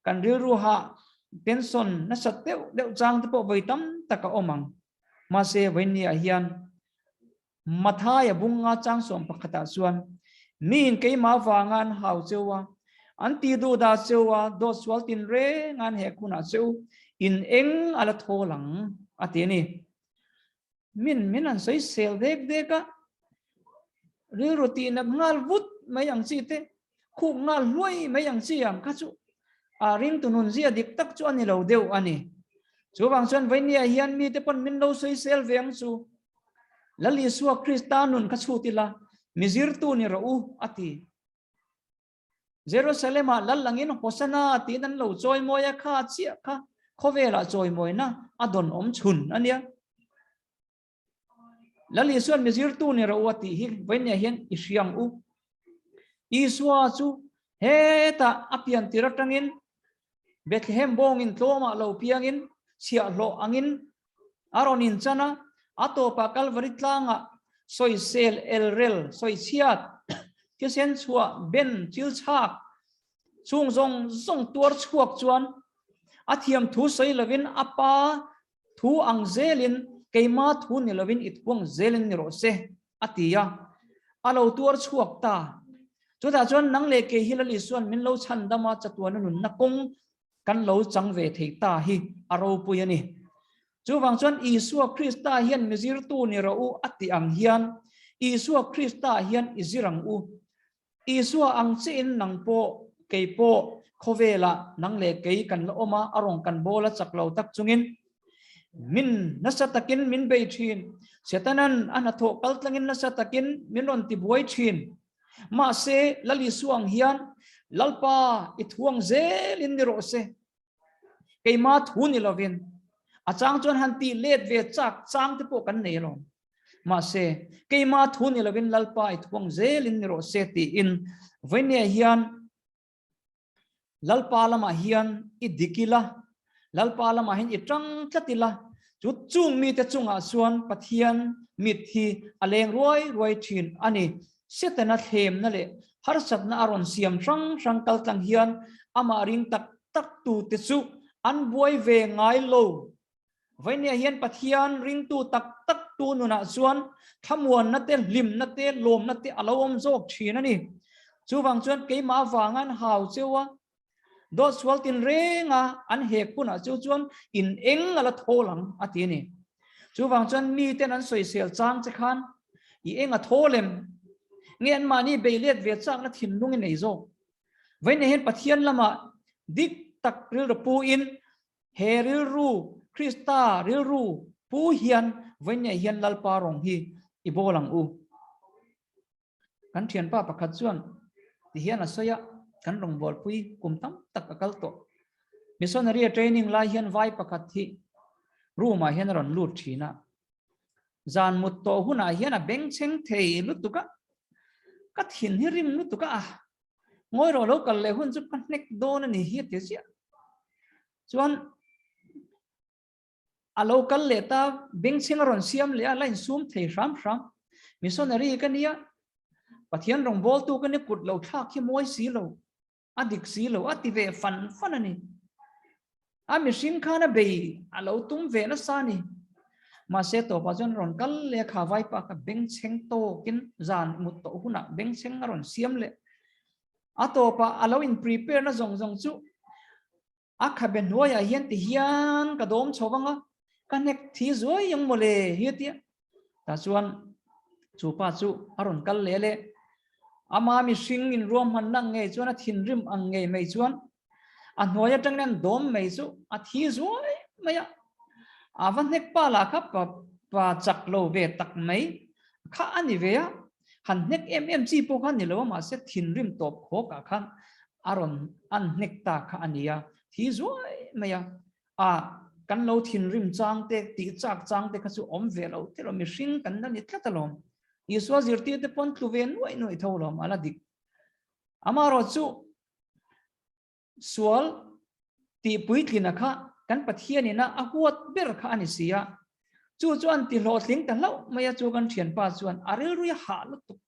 kan rilru hah tension nasat deuh deuh chang te pawh vawi tam tak a awm ang. Mahse vawinia hian Mathaia bunga chang sawm pakhatah chuan, Miin keimah vanga an hau cheu a, an ti duh dah cheu a, dawt sual tin reng an hek hunah cheu in eng a la thawl ang, a ti a ni. Min min an sawi sel dek dek a, rilru tihnat nghal vut mai ang chi te, khuk nghal hluai mai ang chi ang kha chu a ringtu nun zia dik tak chu a ni lo deuh a ni. Chuvang chuan Vainia hian mite pawn min lo sawi sel ve ang chu. Lal Isua Krista nun kha chhut ila, mi zirtu ni rawh u, a ti. Jerusalem-ah lal langin Hosana tiin an lo chawimawi a, kha chiah kha khawvelah chawimawina a dawn awm chhun a nia. Lal Isua'n mi zirtu ni rawh u a tih hi vawinia hian i hria ang u. Isua chu hetah a pian tir atangin Bethlehem bawngin tlawmah lo piangin chhiahhlawh angin a rawn inchan a, a tawpah Kalvari tlangah sawisel elrel, sawichhiat, thisen chhuah, ben, chil chhak chung zawng zawng tuar chhuak chuan a thiam thu sawi lovin a pa Thu ang zelin keima thu ni lovin i thuang zelin ni rawh se, a ti a. A lo tuar chhuak ta. Chutah chuan nang leh kei hi Lal Isua'n min lo chhan dam a, chatuana nunna kawng kan lo chang ve thei ta hi a ropui a ni. Chuvang chuan Isua Krista hian mi zirtu ni rawh u a tih ang hian Isua Krista hian i zir ang u. Isua ang chiahin nang pawh, kei pawh, khawvelah nang leh kei kan la awm a, a rawn kan bawl a chak lo tak chungin min nasa takin min bei thin. Setanan a hnathawh kal tlangin nasa takin min rawn ti buai thin. Mahse, Lal Isua ang hian Lalpa i thuang zelin ni rawh se. Keima thu ni lovin a chang chuan han tih let ve chak chang te pawh kan nei alawm. Mahse, keima thu ni lovin Lalpa i thuang zelin ni rawh se tiin vawinia hian Lalpa lamah hian i dik ila, Lalpa lamah hian i tang tlat ila. Chu chung mite chungah chuan Pathian mit hi a leng ruai ruai thin a ni. Setana thlemna leh harsatna a rawn siam hrang hrang kaltlang hian amah ring tak tak tute chu an buai ve ngai lo. Vainia hian Pathian ringtu tak tak tu nunah chuan thlamuanna te, hlimna te, lawmna te a lo awm zawk thin a ni. Chuvang chuan keimah avanga an hau cheu a, Dawt sual tin renga an hek hunah chu chuan in eng a la thawl ang a ti a ni. Chuvang chuan miten an sawisel chang che khan i eng a thawl em? Nge anmahni bei let ve chakna thinlung i nei zawk? Vawiin hian Pathian lamah dik tak rilru pu in he rilru Krista rilru pu hian vawiin hian Lalpa rawng hi i bawl ang u. Kan thianpa pakhat chuan ti hian a sawi a, kan rawngbawlpui kum tam tak a kal tawh. Missionary a training lai hian vai pakhat hi room ah hian a rawn lut thin a. Zan mut tawh hunah hian a bengchheng thei lutuk a, ka thin hi rim lutuk a, ngawi rawh lo kal leh hun chu ka hnek dawn a ni hi a ti ziah. Chuan A lo kal leh ta, bengchheng a rawn siam leh a, la insum thei hram hram. Missionary ka nia, Pathian rawngbawltu ka ni kut lo thlak hi mawi si lo, a dik si lo, a ti ve fan fan a ni. A mihring khan a bei a lo tum ve nasa a ni. Mahse tawpah chuan rawn kal leh a kha vaipa kha bengchheng tawkin zan mut tawh hunah bengchheng a rawn siam leh. A tawpah a lo in prepare na zawng zawng chu A khabe hnuaiah hian ti hian ka dawm chho vang a, ka hnek thi zuai ang mawle hi a ti a. Tah chuan chu pa chu a rawn kal leh leh. Ama mihring in ruahmanna ang ngei chuan a thinrim ang ngei mai chuan a hnuai atangin an dawm mai chu a thi zuai mai a. A va hnek pa lah kha pa pa chak lo ve tak mai kha a ni ve a. Han hnek em em chi pawh kha ni lo a mahse thinrim tawp khawk ah khan a rawn an hnek ta kha a ni a, thi zuai mai a, a kan lo thinrim chang te tih chak chang te kha chu awm ve lo te lo mihring kan la ni tlat alawm. Isua zirtir te pawn tlu ve nuaih nuaih tho alawm a la dik. Amaherawhchu Sual tih puitlina kha kan Pathianina a huat ber kha a ni si a, chu chuan ti hlawhtling ta hlauh mai a, chu kan thianpa chuan a rilrui a hah lutuk.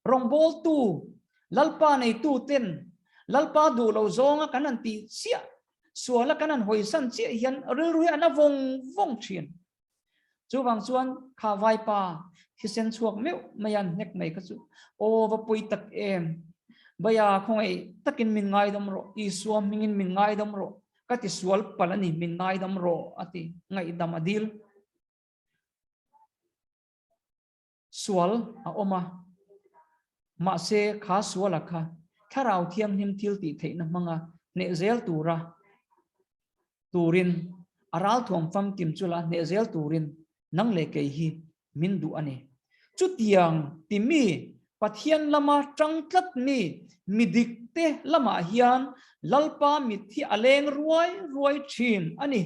Rawngbawltu, Lalpa neitu ten Lalpa duh lo zawnga kan han tih chiah, suala kan han hawisan chiah hian rilrui a na vawng vawng thin. Chuvang chuan kha vaipa thisen chhuak meuh mai a hnek mai kha chu aw va pawi tak em. Baya khawngaih takin min ngaidam rawh, Isua hmingin min ngaidam rawh, ka ti sual palh a ni, min ngaidam rawh a ti, ngaihdam a dil. Sual a awm a, mahse kha suala kha Thlarau Thianghlim thil tih theihna hmanga hneh zel tura turin a ralthuam famkim chu la hneh zel turin nang leh kei hi min duh a ni. Chutiang ti mi Pathian lama tang tlat mi mi dik te lamah hian Lalpa mit hi a leng ruai ruai thin a ni.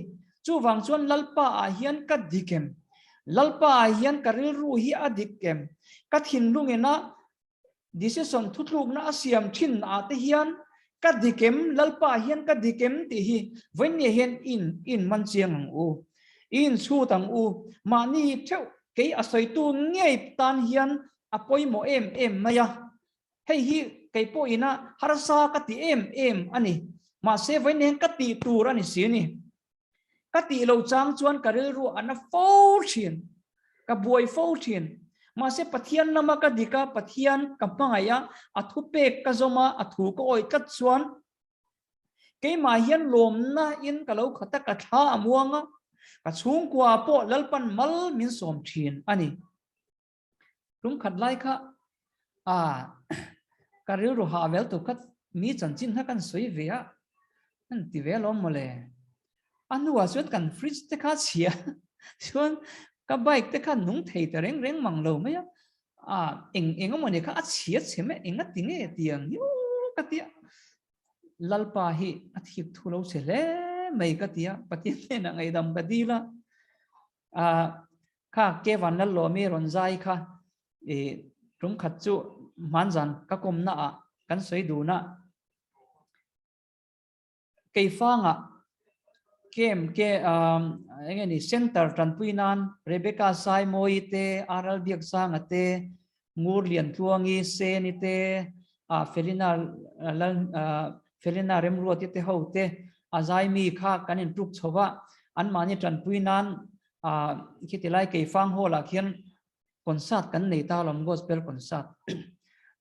Chuvang chuan Lalpa ah hian ka dik em? Lalpa ah hian ka rilru hi a dik em? Ka thinlungin a decision thutlukna a siam thin ah te hian ka dik em? Lalpa ah hian ka dik em? tih hi vawinia hian in in man chiang ang u. I inchhut ang u. Mahni theuh kei a sawitu ngei tan hian a pawimawh em em mai a. Hei hi kei pawhin a harsa ka ti em em a ni. Mahse vawiin hian ka tih tur a ni si a ni. Ka tih lo chang chuan ka rilru a na fo thin. Ka buai fo thin. Mahse Pathian lama ka dik a, Pathian ka hmangaih a, a thupek ka zawm a, a thu ka awih tlat chuan keimah hian lawmna in ka lo khat a, ka thla a muang a, ka chhungkua pawh Lalpan mal min sawm thin a ni. Tum khat lai kha a ka rilru ha vel tur kha mi chanchin kha kan sawi ve a, kan ti ve alawm mawle. A hnuah chuan kan fridge te kha chhia chuan ka bike te kha nung thei ta reng reng mang lo mai a, a eng eng emaw ni kha a chhia chhe mai eng a ti nge tiang hiu ka tia. Lalpa hi a thik thu lo chhe hle mai ka tia, Pathian hnenah ngaihdam ka dil a. A kha ke van lal lawmi rawn zai kha i tum khat chu hmanzan ka kawmna ah kan sawi dun a. Keifanga Kem ke enge ni center tanpui nan Rebecca Saimawii te, RL Biaksanga te, Ngur Liantluangi, Seni te, Felina Lal Felina Remruati te ho te a zaimi kha kan in tuk chho va, anmahni tanpui nan khiti lai Keifang Hall ah khian concert kan nei ta alawm gospel concert.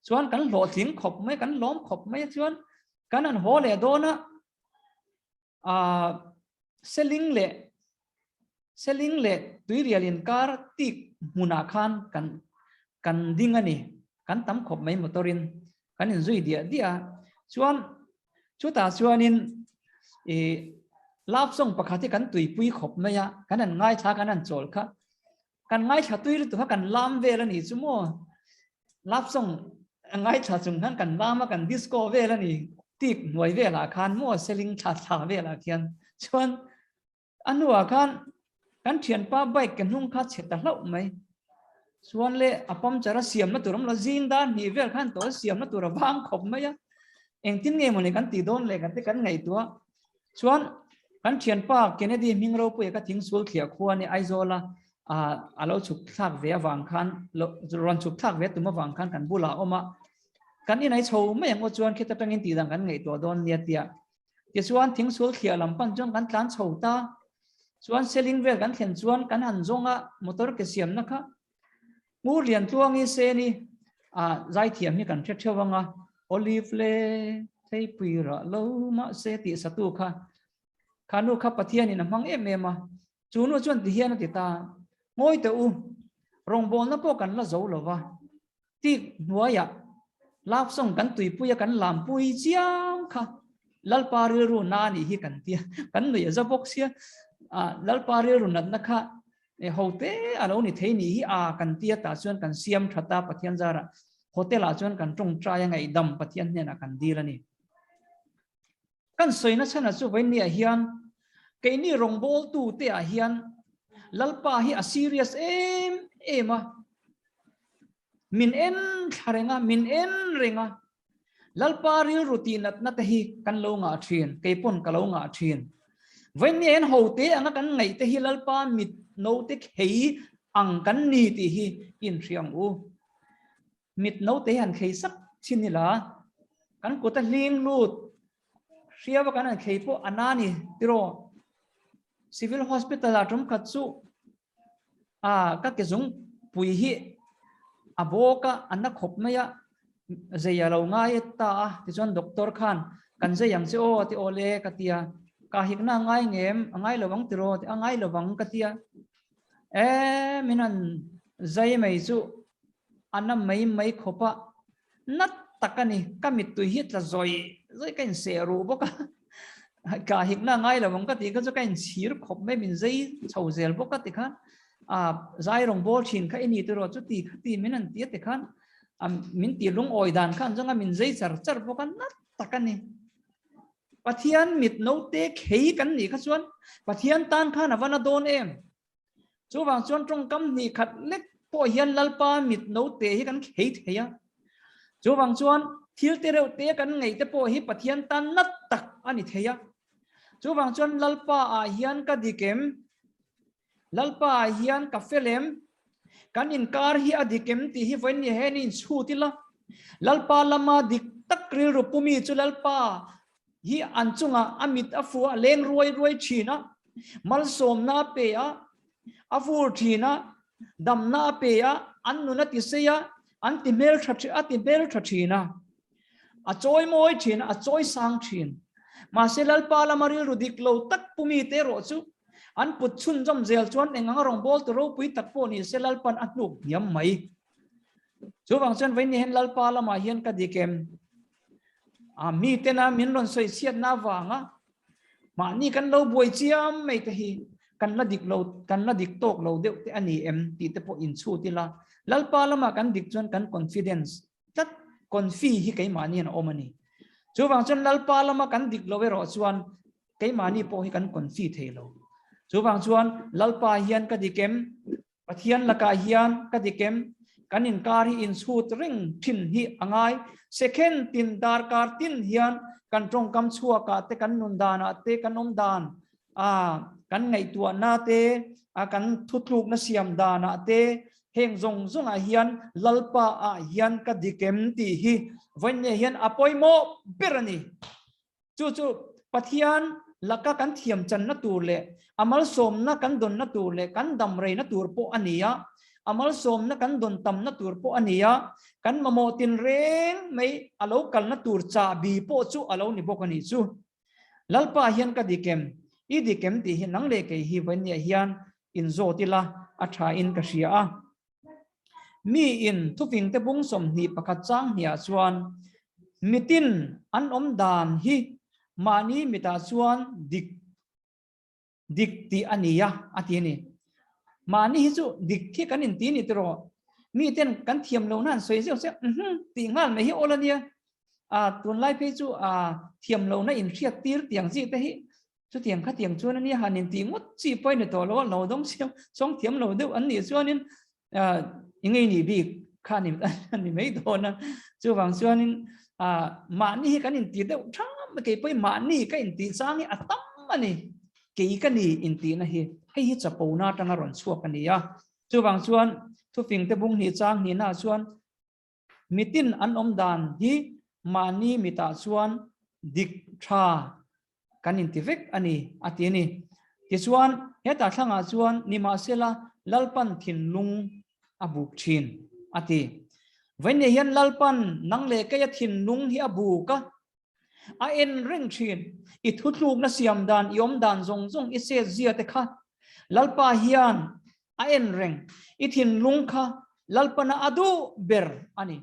Chuan kan hlawhtling khawp mai, kan lawm khawp mai a chuan kan han haw leh dawn a, Seling leh Seling leh Tuirial inkar tik hmunah khan kan kan ding a ni. Kan tam khawp mai motor in kan inzui diah diah a. Chuan chutah chuanin ih love song pakhat hi kan tuipui khawp mai a, kan han ngaithla kan han chawl kha. Kan ngaithla tui lutuk kha kan lam vel a ni chu maw. Love song ngaithla chung khan kan lam a, kan disco vel a ni tik hnuai velah khan maw seling thla thla velah khian chuan a hnuah khan kan thianpa bike ke hnung kha chhe ta hlauh mai. Chuan le a puncture a siamna tur awm lo, zing dar hnih vel khan tawh a siamna tur a vang khawp mai a. Engtin nge mawni kan tih dawn leh kan te kan ngaihtuah. Chuan kan thianpa Kennedy hming ropuia ka thingsul thliah khua ni Aizawla a lo chhuk thlak ve avang khan rawn chhuk thlak ve tum avang khan kan bulah a awm a. Kan inai chho mai ang aw chuan khit atangin tih dang kan ngaihtuah dawn nia tia. Tichuan thingsul thliah lam pan chuan kan tlan chho ta. Chuan seling vel kan thlen chuan kan han zawng a motor ke siamna kha Ngur lian tluangi seni a zaithiam hi kan hre theuh ang a, Olive le theipui rah lo mahse tih satu kha kha nu kha Pathianin a hmang em em a, chu nu chuan ti hian a ti ta, Ngawi teh u, rawngbawlna pawh kan la zo lo va, tik hnuaiah love song kan tuipui a kan lampui chiam kha Lalpa rilru na anih hi kan tia, kan nuih a za bawk sia, Lalpa rilru natna kha E hote a lo ni thei nih hi a kan tia tah chuan kan siam that a Pathian zarah hotel ah chuan kan tawngtai a ngaihdam Pathian hnenah kan dil a ni. Kan sawina chhan ah chu vawiin ah hian keini rawngbawltu te ah hian Lalpa hi a serious em em a, min en thla reng a, min en reng a, Lalpa rilru tih natna te hi kan lo ngah thin, kei pawn ka lo ngah thin. Vawiin en ho te anga kan ngaih te hi Lalpa mit no te khei ang kan ni tih hi inhria ang u. Mit no te hi han khei sak chin ila, kan kut a hling lut hriau a kan han khei pawh a na ni tiraw. Civil Hospital ah tum khat chu A, ka ke zung pui hi a bawk a, a na khawp mai a, zei a lo ngai e ta a, tichuan doctor khan kan zei ang che aw a ti aw le ka ti a, ka hikna a ngai ngem, a ngai lo ang tiraw a ti a, ngai lo ang ka ti a, e min han zai mai chu a na mai mai khawp a, na tak a ni, ka mittui hi tla zawi zawi ka inseh ruh bawk a, ka hikna ngai lo ang ka tih kha chu ka inchhir khawp mai min zei chho zel bawk a tikhan a zai rawng bawl thin kha i ni tiraw chu ti kha ti min an ti a tikhan min ti lungawi dan khan chuan min zei char char bawk a na tak a ni. Pathian mit note khei kan nih kha chuan Pathian tan khan a va na dawn em? Chuvang chuan tawngkam hnih khat lek pawh hian Lalpa mit note hi kan khei thei a. Chuvang chuan thil te reuh te kan ngaih te pawh hi Pathian tan nat tak a ni thei a. Chuvang chuan Lalpa ah hian ka dik em? Lalpa ah hian ka fel em? Kan inkar hi a dik em tih hi vawiin ni hian i inchhut ila. Lalpa lama dik tak rilru pumi chu Lalpa hi an chungah a mit a fuh a, leng ruai ruai thin a, malsawmna a pe a, a vur thin a, damna a pe a, an nun a ti sei a, an ti hmel tha a ti hmel tha thin a, a chawi mawi thin a, a chawi sang thin. Mahse Lalpa lama rilru dik lo tak pumi te erawh chu an put chhunzawm zel chuan eng anga rawngbawltu ropui tak pawh ni se Lalpan a hnuk hniam mai. Chuvang chuan vawiin ni hian Lalpa lamah hian ka dik em? A mi tena min rawn sawi chhiatna avanga mahni kan lo buai chiam mai te hi kan la dik lo, kan la dik tawk lo deuh te a ni em tih te pawh inchhut ila. Lalpa lamah kan dik chuan kan confidence tlat, confi hi keimahni an awm a ni. Chuvang chuan Lalpa lama kan dik lo erawh chuan keimahni pawh hi kan confi thei lo. Chuvang chuan Lalpa hian ka dik em? Pathian lakah hian ka dik em? Kan inkar hi inchhut reng thin hi a ngai. Second tin darkar tin hian kan tawngkam chhuakah te kan nun danah te kan awm dan. A kan ngaihtuahna te, a kan thutlukna siam danah te, heng zawng zawngah hian Lalpa ah hian ka dik em tih hi vawiinne hian a pawimawh ber a ni. Chu chu Pathian laka kan thiam channa tur leh a malsawmna kan dawnna tur leh kan dam reina tur pawh a ni a, a malsawmna kan dawn tamna tur pawh a ni a, kan mamawh tinreng mai a lo kalna tur chahbi pawh chu a lo ni bawk a ni chu. Lalpa hian ka dik em? I dik em tih hi nang leh kei hi vawiinniah hian inzawt ila a tha in ka hria a. Mi in thufing te bung 21 chang hniah chuan mitin an awm dan hi mahni mitah chuan dik dik tih a ni a, a ti a ni. Mahni hi chu dik hi kan inti ni tiraw? Mi ten kan thiam lo na an sawi zeuh zeuh, uhum tih nghal mai hi awl a nia. A tunlai phei chu a thiam lo na inhriat tir tiang chi te hi Chutiang khatiang chuan a nia han intih ngawt chi pawh a ni tawh lo a, lo dawng siam sawng thiam lo deuh an nih chuanin i ngei nih bik kha a ni mai dawn a. Chuvang chuanin mahni hi kan intih deuh ṭham a, kei pawhin mahni ka intih chang hi a tam a ni, kei ka ni intihna hi hei hi chapona atanga rawn chhuak a ni a. Chuvang chuan thufingte bung hnih chang hnihnaah chuan Mitin an awm dan hi mahni mitah chuan dik tha kan inti vek a ni, a ti a ni. Tichuan, hetah thlangah chuan nimahsela Lalpan thinlung a buk thin, a ti. Vawiinne hian Lalpan nang leh keia thinlung hi a buk a, a en reng thin. I thutlukna siam dan, i awm dan zawng zawng, i set zia te kha Lalpa hian a en reng. I thinlung kha Lalpana a duh ber a ni.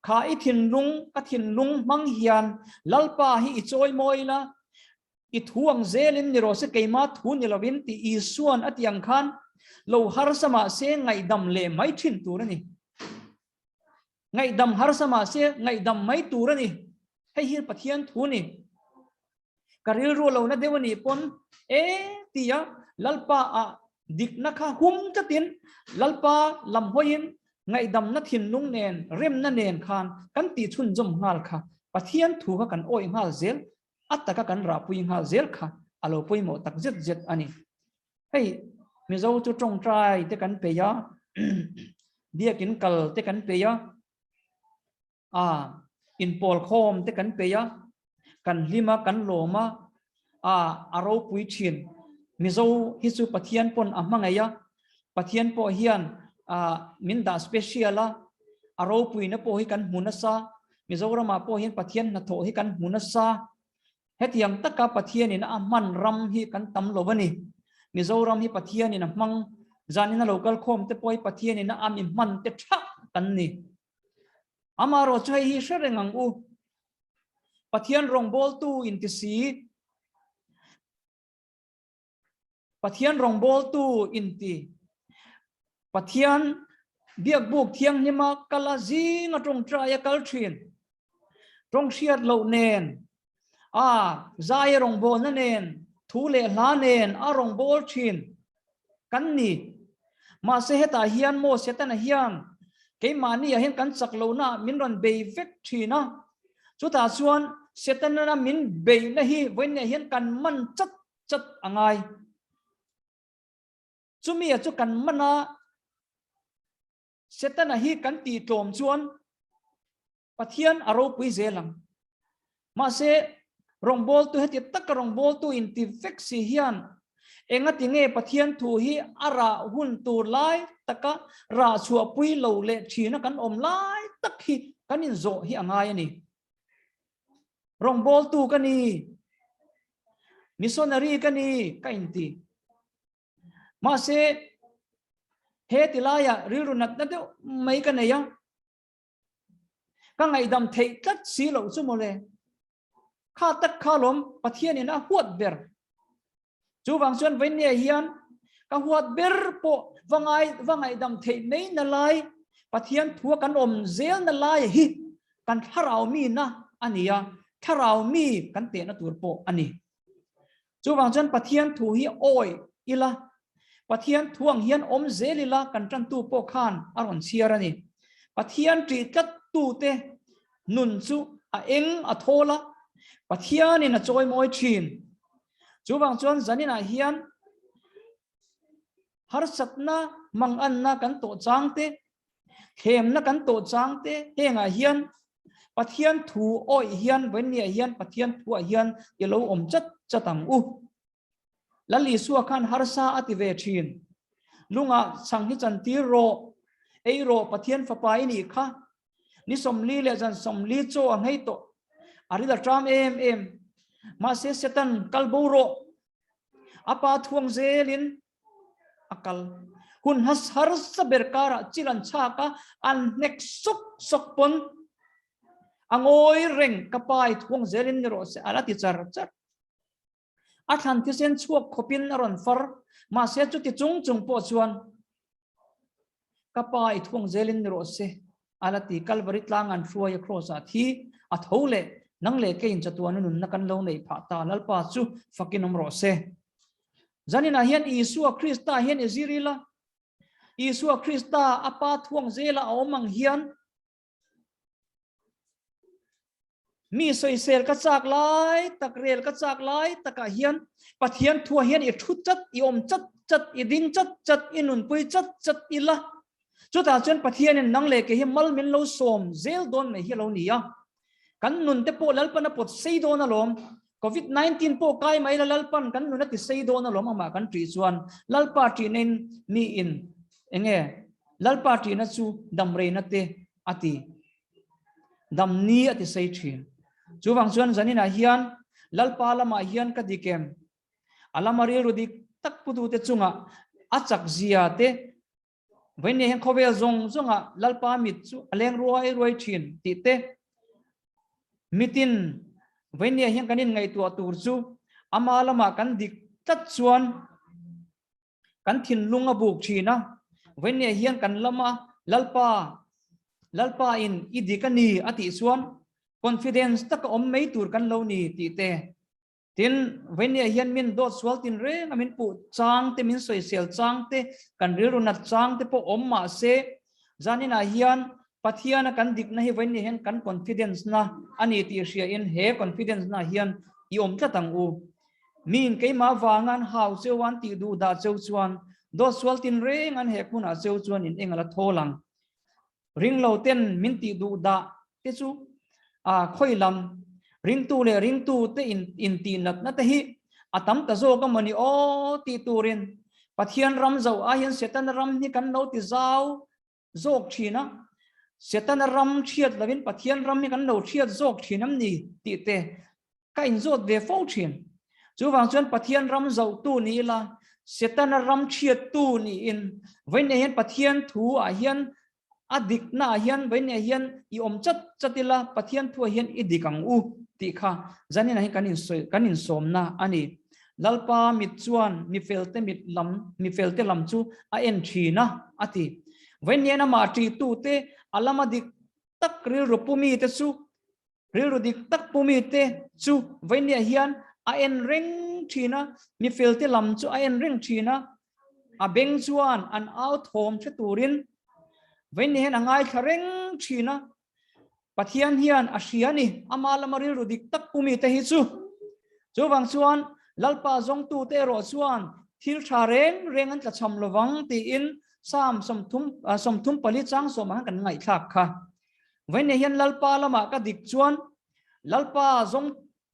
Kha i thinlung, ka thinlung hmang hian Lalpa hi i chawi mawi la, i thu ang zelin ni rawh se, keima thu ni lovin tih Isuan a tih ang khan lo harsa mah se ngaihdam leh mai thin tur a ni. Ngaihdam harsa mah se ngaihdam mai tur a ni. Hei hi Pathian thu a ni. Ka rilru lo na deuh a nih pawn e tia Lalpa ah dikna kha hum tlatin Lalpa lam hawiin ngaihdamna thinlung nen remna nen khan kan tih chhunzawm nghal kha Pathian thu kha kan awih nghal zel a taka kan rahpui nghal zel kha a lo pawimawh tak zet zet a ni. Hei Mizo chu tawngtai te kan peih a, biakin kal te kan peih a, A, inpawl khawm te kan peih a, kan hlim a, kan lawm a, a, a ropui thin. Mizo hi chu Pathian pawn a hmangaih a, Pathian pawh hian a, min dah special a, a ropuina pawh hi kan hmu nasa, Mizoramah pawh hian Pathian hnathawh hi kan hmu nasa. Hetiang taka Pathianin a hman ram hi kan tam lo a ni. Mizoram hi Pathianin a hmang, zanin a lo kal khawm te pawh hi Pathianin a mi hman te thah kan ni. Amaherawh chu hei hi hre reng ang u. Pathian rawngbawltu inti si, Pathian rawngbawltu inti, Pathian biakbuk thianghlima kala zinga tawngtaia kal thin, tawng hriat loh nen, a zai rawngbawlna nen, thu leh hla nen a rawngbâwl thin kan ni. Mahse hetah hian maw Setana hian keimahniah hian kan chak lohna min rawn bei vek thin a, chutah chuan Setana min beihna hi vawiinniah hian kan man chat chat a ngai. Chumia chu kan man a, Setana hi kan tihtlawm chuan Pathian a ropui zel ang. Mahse, rawngbawltu heti taka rawngbawltu inti vek si hian engati nge Pathian thu hi a rah hun tur lai taka rah chhuahpui lo leh thina kan awm lai tak hi kan inzawh hi a ngai a ni. Rawngbawltu ka ni, missionary ka ni ka inti. Mahse, he ti laiah rilru natna deuh mai ka nei a. Ka ngaihdam theih tlat si loh chu mawle. Kha tak kha lawm Pathianin a huat ber. Chuvang chuan Vawinia hian ka huat ber pawh va ngai va ngaihdam theih mai na lai Pathian thua kan awm zel na lai hi kan thlarau mi na a ni a, thlarau mi kan tehna tur pawh a ni. Chuvang chuan Pathian thu hi awi ila, Pathian thu ang hian awm zel ila kan tantu pawh khan a rawn chhiar a ni. Pathian ṭih tlat tute nun chu a eng a thawl a, Pathianin a chawimawi ṭhin. Chuvang chuan zaninah hian harsatna manganna kan tawh chang te, thlemna kan tawh chang te hengah hian Pathian thu awih hian vawinia hian Pathian thuah hian i lo awm chat chat ang u. Lal Isua khan harsa a ti ve thin. Lungah chhang hi chantir rawh, ei rawh Pathian fapa i nih kha. Ni 40 leh zan 40 chaw a nghei tawh. A ril a ṭam em em. Mahse Satan kal bo rawh. A pa thuang zelin a kal. Hun harsa ber karah chil an chhak a, an hnek sawk sawk pawn a ngawi reng ka pa i thuang zelin ni rawh se a la ti char char. A thlan thisen chhuak khawpin a rawn far, mahse chuti chung chung pawh chuan ka pa i thuang zelin ni rawh se a la ti. Kalvari tlang an hruai a kraws ah thi a tho leh nang leh keiin chatuana nunna kan lo neih phah ta Lalpa chu fakin awm rawh se. Zaninah hian Isua Krista hian i zir ila, Isua Krista a pa thuang zela a awm ang hian Mi sawisel ka chak lai tak rel ka chak lai takah hian Pathian thuah hian i thu chat, i awm chat chat, i ding chat chat, i nunpui chat chat ila. Chutah chuan Pathianin nang leh kei hi mal min lo sawm zel dawn mai hi a lo ni a. Kan nun te pawh Lalpan a pawt sei dawn alawm. Covid 19 pawh kai mai la Lalpan kan nun a ti sei dawn alawm amah kan ṭih chuan Lalpa ṭihna in mi in enge Lalpa ṭihna chu damreina te a ti dam ni a ti sei ṭhin. Chuvang chuan zaninah hian Lalpa lamah hian ka dik em? A lama rilru dik tak putute chungah a chak zia te vawiin hian khawvel zawng zawngah Lalpa mit chu a leng ruai ruai ṭhin tih te mitin vawiin hian kan inngaihtuah tur chu ama lamah kan dik tlat chuan kan thinlung a buk thin a, vawiin hian kan lama Lalpa, Lalpa in i dik a ni a tih chuan confidence taka awm mai tur kan lo ni tih te. Tin, vawiin hian min dawt sual tin reng a min puh chang te, min sawisel chang te, kan rilru nat chang te pawh awm mah se, zaninah hian Pathiana kan dikna hi vawiin hian kan confidence na a ni tih hria in he confidence na hian i awm tlat ang u. Miin keimah vanga an hau cheu an tih duh dah cheu chuan dawt sual tin reng an hek hunah cheu chuan in eng a la thawl ang. Ring lo ten min tih duh dah te chu a khawi lam ringtu leh ringtu te in in tih natna te hi a tam ta zawk a mawni aw tih turin Pathian ram zoh ah hian Setana ram hi kan lo ti zau zawk thin a, Setana ram hriat lovin Pathian ram hi kan lo hriat zawk thin am ni tih te ka inzawt ve fo thin. Chuvang chuan Pathian ram zohtu ni ila, Setana ram hriattu niin vawiin hian Pathian thu ah hian a dikna ah hian vawiin hian i awm chat chat ila Pathian thu ah hian i dik ang u tih kha zanin ah hian kan insawi kan insawmna a ni. Lalpa mit chuan mifelte mit lam, mifelte lam chu a en thin a, a ti. Vawiin amah ṭihtute a lama dik tak rilru pumite chu, rilru dik tak pumite chu vawiin hian a en reng thin a, mifelte lam chu a en reng thin a, a beng chuan an au thawm hre turin vawiin hian a ngaithla reng thin a. Pathian hian a hria ni, ama lama rilru dik tak pumi te hi chu. Chuvang chuan Lalpa zawngtute erawh chuan thil tha reng reng an tlachham lovang tiin Psalm 34 chang sawmah khan kan ngaihthlak kha. Vawiin hian Lalpa lamah ka dik chuan Lalpa zawng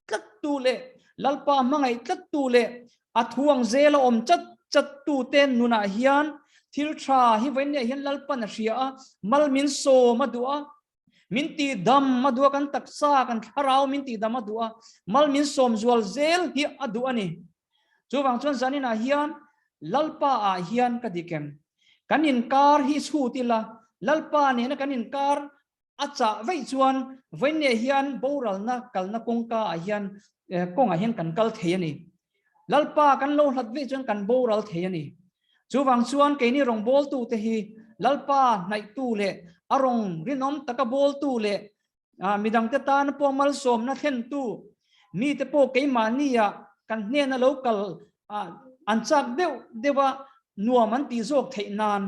tlattu leh Lalpa hmangaih tlattu leh a thu ang zela awm chat chattute nunah hian thil tha hi vawiin hian Lalpan a hria a, mal min sawm a duh a, min tihdam a duh a, kan taksa, kan thlarau min tihdam a duh a, mal min sawm zual zel hi a duh a ni. Chuvang chuan zaninah hian Lalpa ah hian ka dik em? Kan inkar hi chhut ila, Lalpa nena kan inkar A chah veih chuan vawiin hian boralna kalna kawngka ah hian kawngah hian kan kal thei a ni. Lalpa kan lo hlat veih chuan kan boral thei a ni. Chuvang chuan keini rawngbawltu te hi Lalpa hnaihtu leh a rawng rinawm taka bawltu leh midangte tan pawh malsawmna thlentu mite pawh keimahni ah kan hnena lo kal an chak deuh deuh a nuam an tih zawk theih nan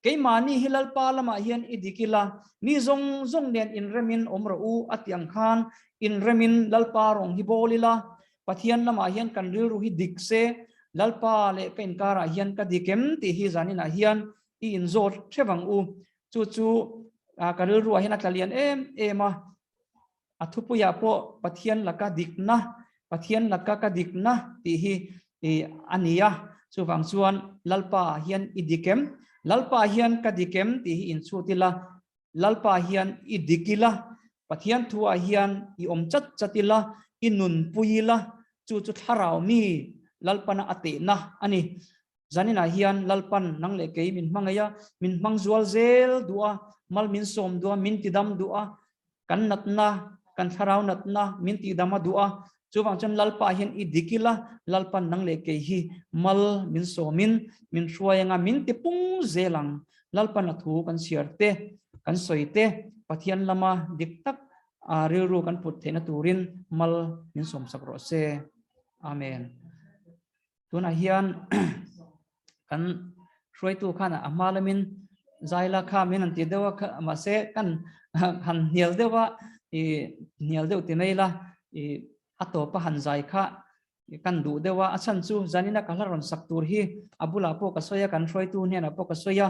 Keimahni hi Lalpa lamah hian i dik ila, mi zawng zawng nen inremin awm rawh u a tih ang khan inremin Lalpa rawng hi bawl ila. Pathian lamah hian kan rilru hi dik se, Lalpa leh ka inkarah hian ka dik em tih hi zaninah hian i inzawt hrep ang u. Chu chu ka rilruah hian a tla lian em em a. A thupuiah pawh Pathian laka dikna, Pathian laka ka dikna tih hi a ni a. Chuvang chuan Lalpa hian i dik em? Lalpa hian ka dik em tih hi inchhut ila, Lalpa hian i dik ila, Pathian thuah hian i awm chat chat ila, i nunpui ila, chu chu thlarau mi Lalpana a tehna a ni. Zaninah hian Lalpan nang leh kei min hmangaih a, min hmang zual zel duh a, mal min sawm duh a, min tidam duh a, kan natna, kan thlarau natna min tihdam a duh a. Chuvang chuan Lalpa hian i dik ila, Lalpan nang leh kei hi mal min sawmin min hruai anga min tipung zel ang. Lalpan a thu kan chhiar te, kan sawi te, Pathian lama dik tak rilru kan put theihna turin mal min sawmsak rawh se. Amen. Tunah hian kan hruaitu khan a hma lamin zaila kha min han ti deuh a, mahse kan han hnial deuh a, i hnial deuh ti mai la, i a tawpa han zai kha kan duh deuh a, a chhan chu zanina ka hla rawn sak tur hi a bulah pawh ka sawi a, kan hruaitu hnenah pawh ka sawi a,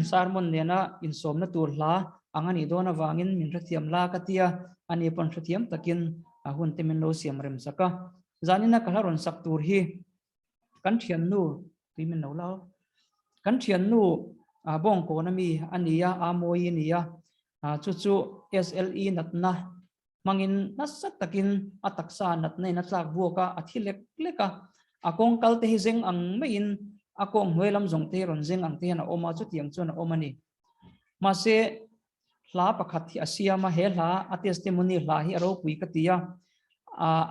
sermon nena insawmna tur hla ang a nih dawn avangin min hrethiam la ka ti a, ani pawn hrethiam takin a hun te min lo siam rem sak a. Zanina ka hla rawn sak tur hi kan thiannu tui min lo la kan thiannu Bawngkawn ami a ni a, Amawi a ni a, chu chu SLE natna hmangin nasa takin a taksa natna in a tlak buak a, a thi lek lek a, a kawng kal te hi zeng ang maiin a kawng hnuai lam zawng te hi rawn zeng ang te hian a awm a, chutiang chuan a awm a ni. Mahse, hla pakhat hi a siam a, he hla a testimony hla hi a ropui ka ti a,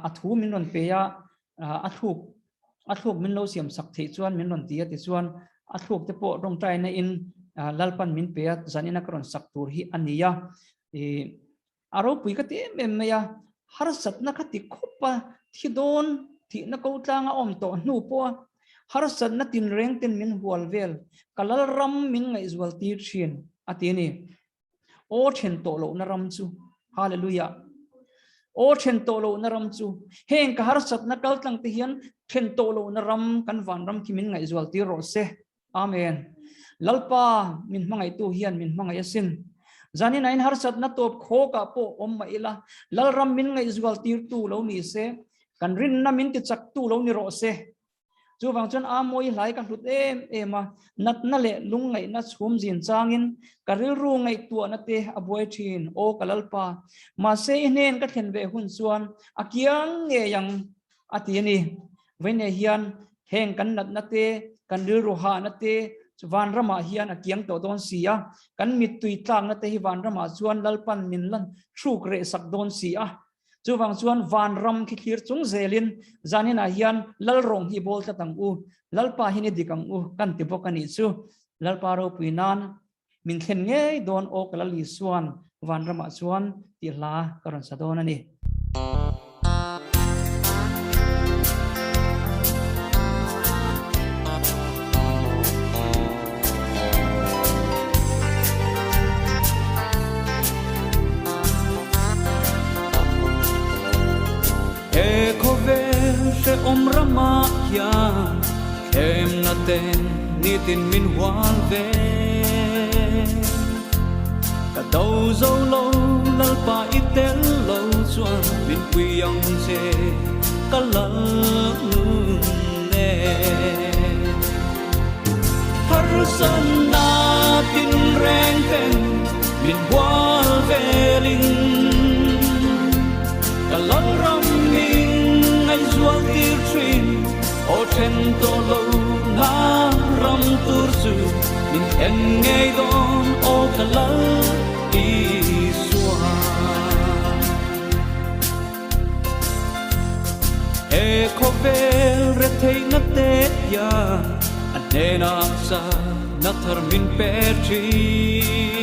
a thu min rawn pe a, a thluk a thluk min lo siam sak theih chuan min rawn ti a tichuan a thluk te pawh tawngtaina in Lalpan min pe a, zanina ka rawn sak tur hi a ni a, A ropui ka ti em em mai a, harsatna kha ti khawp a, thi dawn thihna ko tlanga awm tawh hnu pawh a, harsatna tinreng ten min hual vel, ka Lalram min ngaihzual tir thin, a ti a ni. Aw then tawh lohna ram chu, Hallelujah! Aw then tawh lohna ram chu, heng ka harsatna kaltlang te hian then tawh lohna ram kan vanram khi min ngaihzual tir rawh se. Amen. Lalpa min hmangaihtu hian min hmangaih asin. Zanin a in harsatna tawp khawkah pawh awm mah ila, Lalram min ngaihzual tirtu lo ni se, kan rinna min tichaktu lo ni rawh se. Chuvang chuan a mawi hlai ka hlut em em a, natna leh lungngaihna chhum zin changin ka rilru ngaihtuahna te a buai thin, aw ka Lalpa, mahse i hnen ka thlen ve hun chuan a kiang ngei ang a ti a ni. Vawiinah hian heng kan natna te, kan rilru hahna te chu vanramah hian a kiang tawh dawn si a, kan mittui tlakna te hi vanramah chuan Lalpan min lan hruk reh sak dawn si a. Chuvang chuan vanram khi thlir chung zelin zaninah hian Lalrawng hi bawl tlat ang u, Lalpa hi ni dik ang u kan ti bawk a nih chu. Lalpa ropui nan min thlen ngei dawn aw ka Lal Isuan vanramah chuan tih hla ka rawn sa dawn a ni. He khawvel hrehawm ramah hian Thlemna ten nitin min hual ve. Ka do zo lo Lalpa i tel lo chuan min pui ang che ka lal nun e. Harsatna tinreng ten min hual velin ka lal ram min ngaihzual tir thin. Aw then tawh lo na ram tur chu min thlen ngei dawn aw ka Lal Isua. He khawvel retheihna te hian a hnenah chakna thar min pe thin.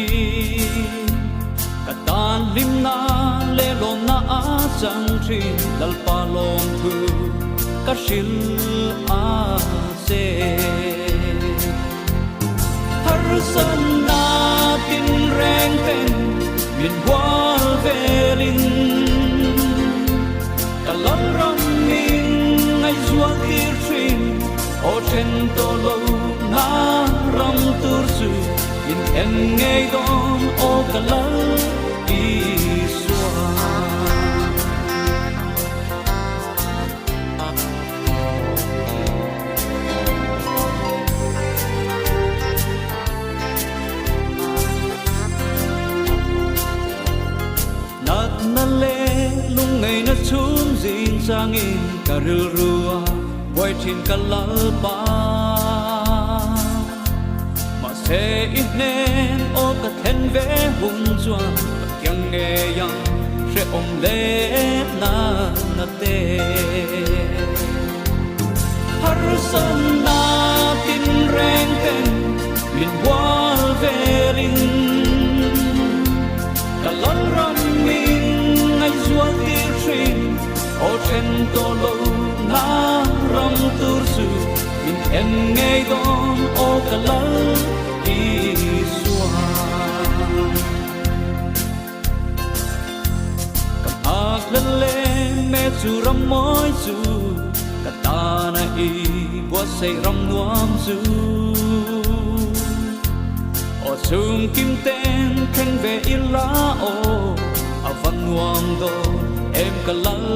Ka tan hlimna leh lawmna a chang thin Lalpa lawmthu ka hrilh a che. Harsatna tinreng ten min hual velin ka Lalram. ka Lal Isua. Natna leh lungngeihna chhum zing changin ka rilru a buai thin ka Lalpa. Mahse i hnen aw ka thlen ve hun chuan ka kiang ngei ang hrehawm leh natna te. Harsatna tinreng ten min bual velin ka Lalram min ngaihzual tir thin. Aw then tawh lo na ram tur chu min en ngei dawn aw ka Lal Isua. Ka nghak hlel le me chu ram mawi chu ka tana i buatsaih ram nuam chu. Aw chhung kim ten thleng ve ila aw a va nuam dawn em ka lal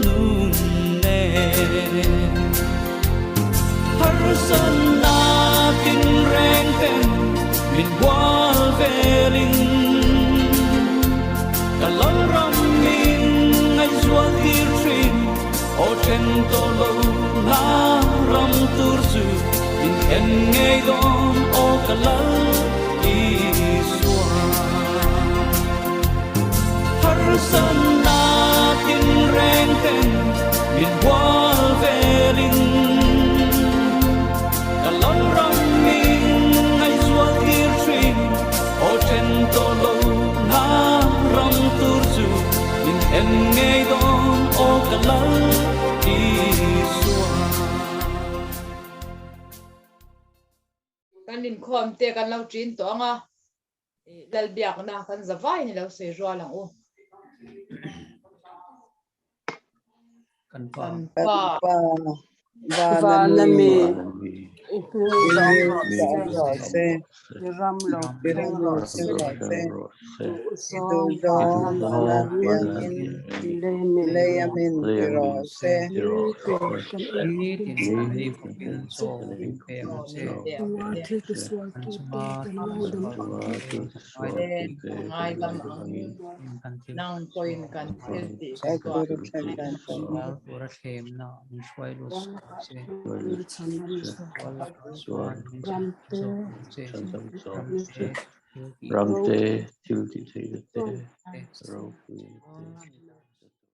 nun nen. Harsatna tinreng ten min bual velin ka lal ram min ngaihzual tir thin. Aw then tawh lo na ram tur chu min thlen ngei dawn aw ka Lal Isua. Harsatna tinreng ten min bual velin ka Lal ram min ngaihzual tir thin. Aw then tawh lo na ram tur chu min thlen ngei dawn aw ka Lal Isua. Kan inkhawm te kan lo ṭin tawh ang a, Lalbiakna kan za vai ni lo sawi rual ang u. Kan pa. Kan pa. Vana mi. I hming lo awm rawh se. I ram lo thleng rawh se. I duhzawng vana piangin leia min ti rawh se. Nang pawhin kan thil tih sual Ramte thil tih theihna te, ropui te.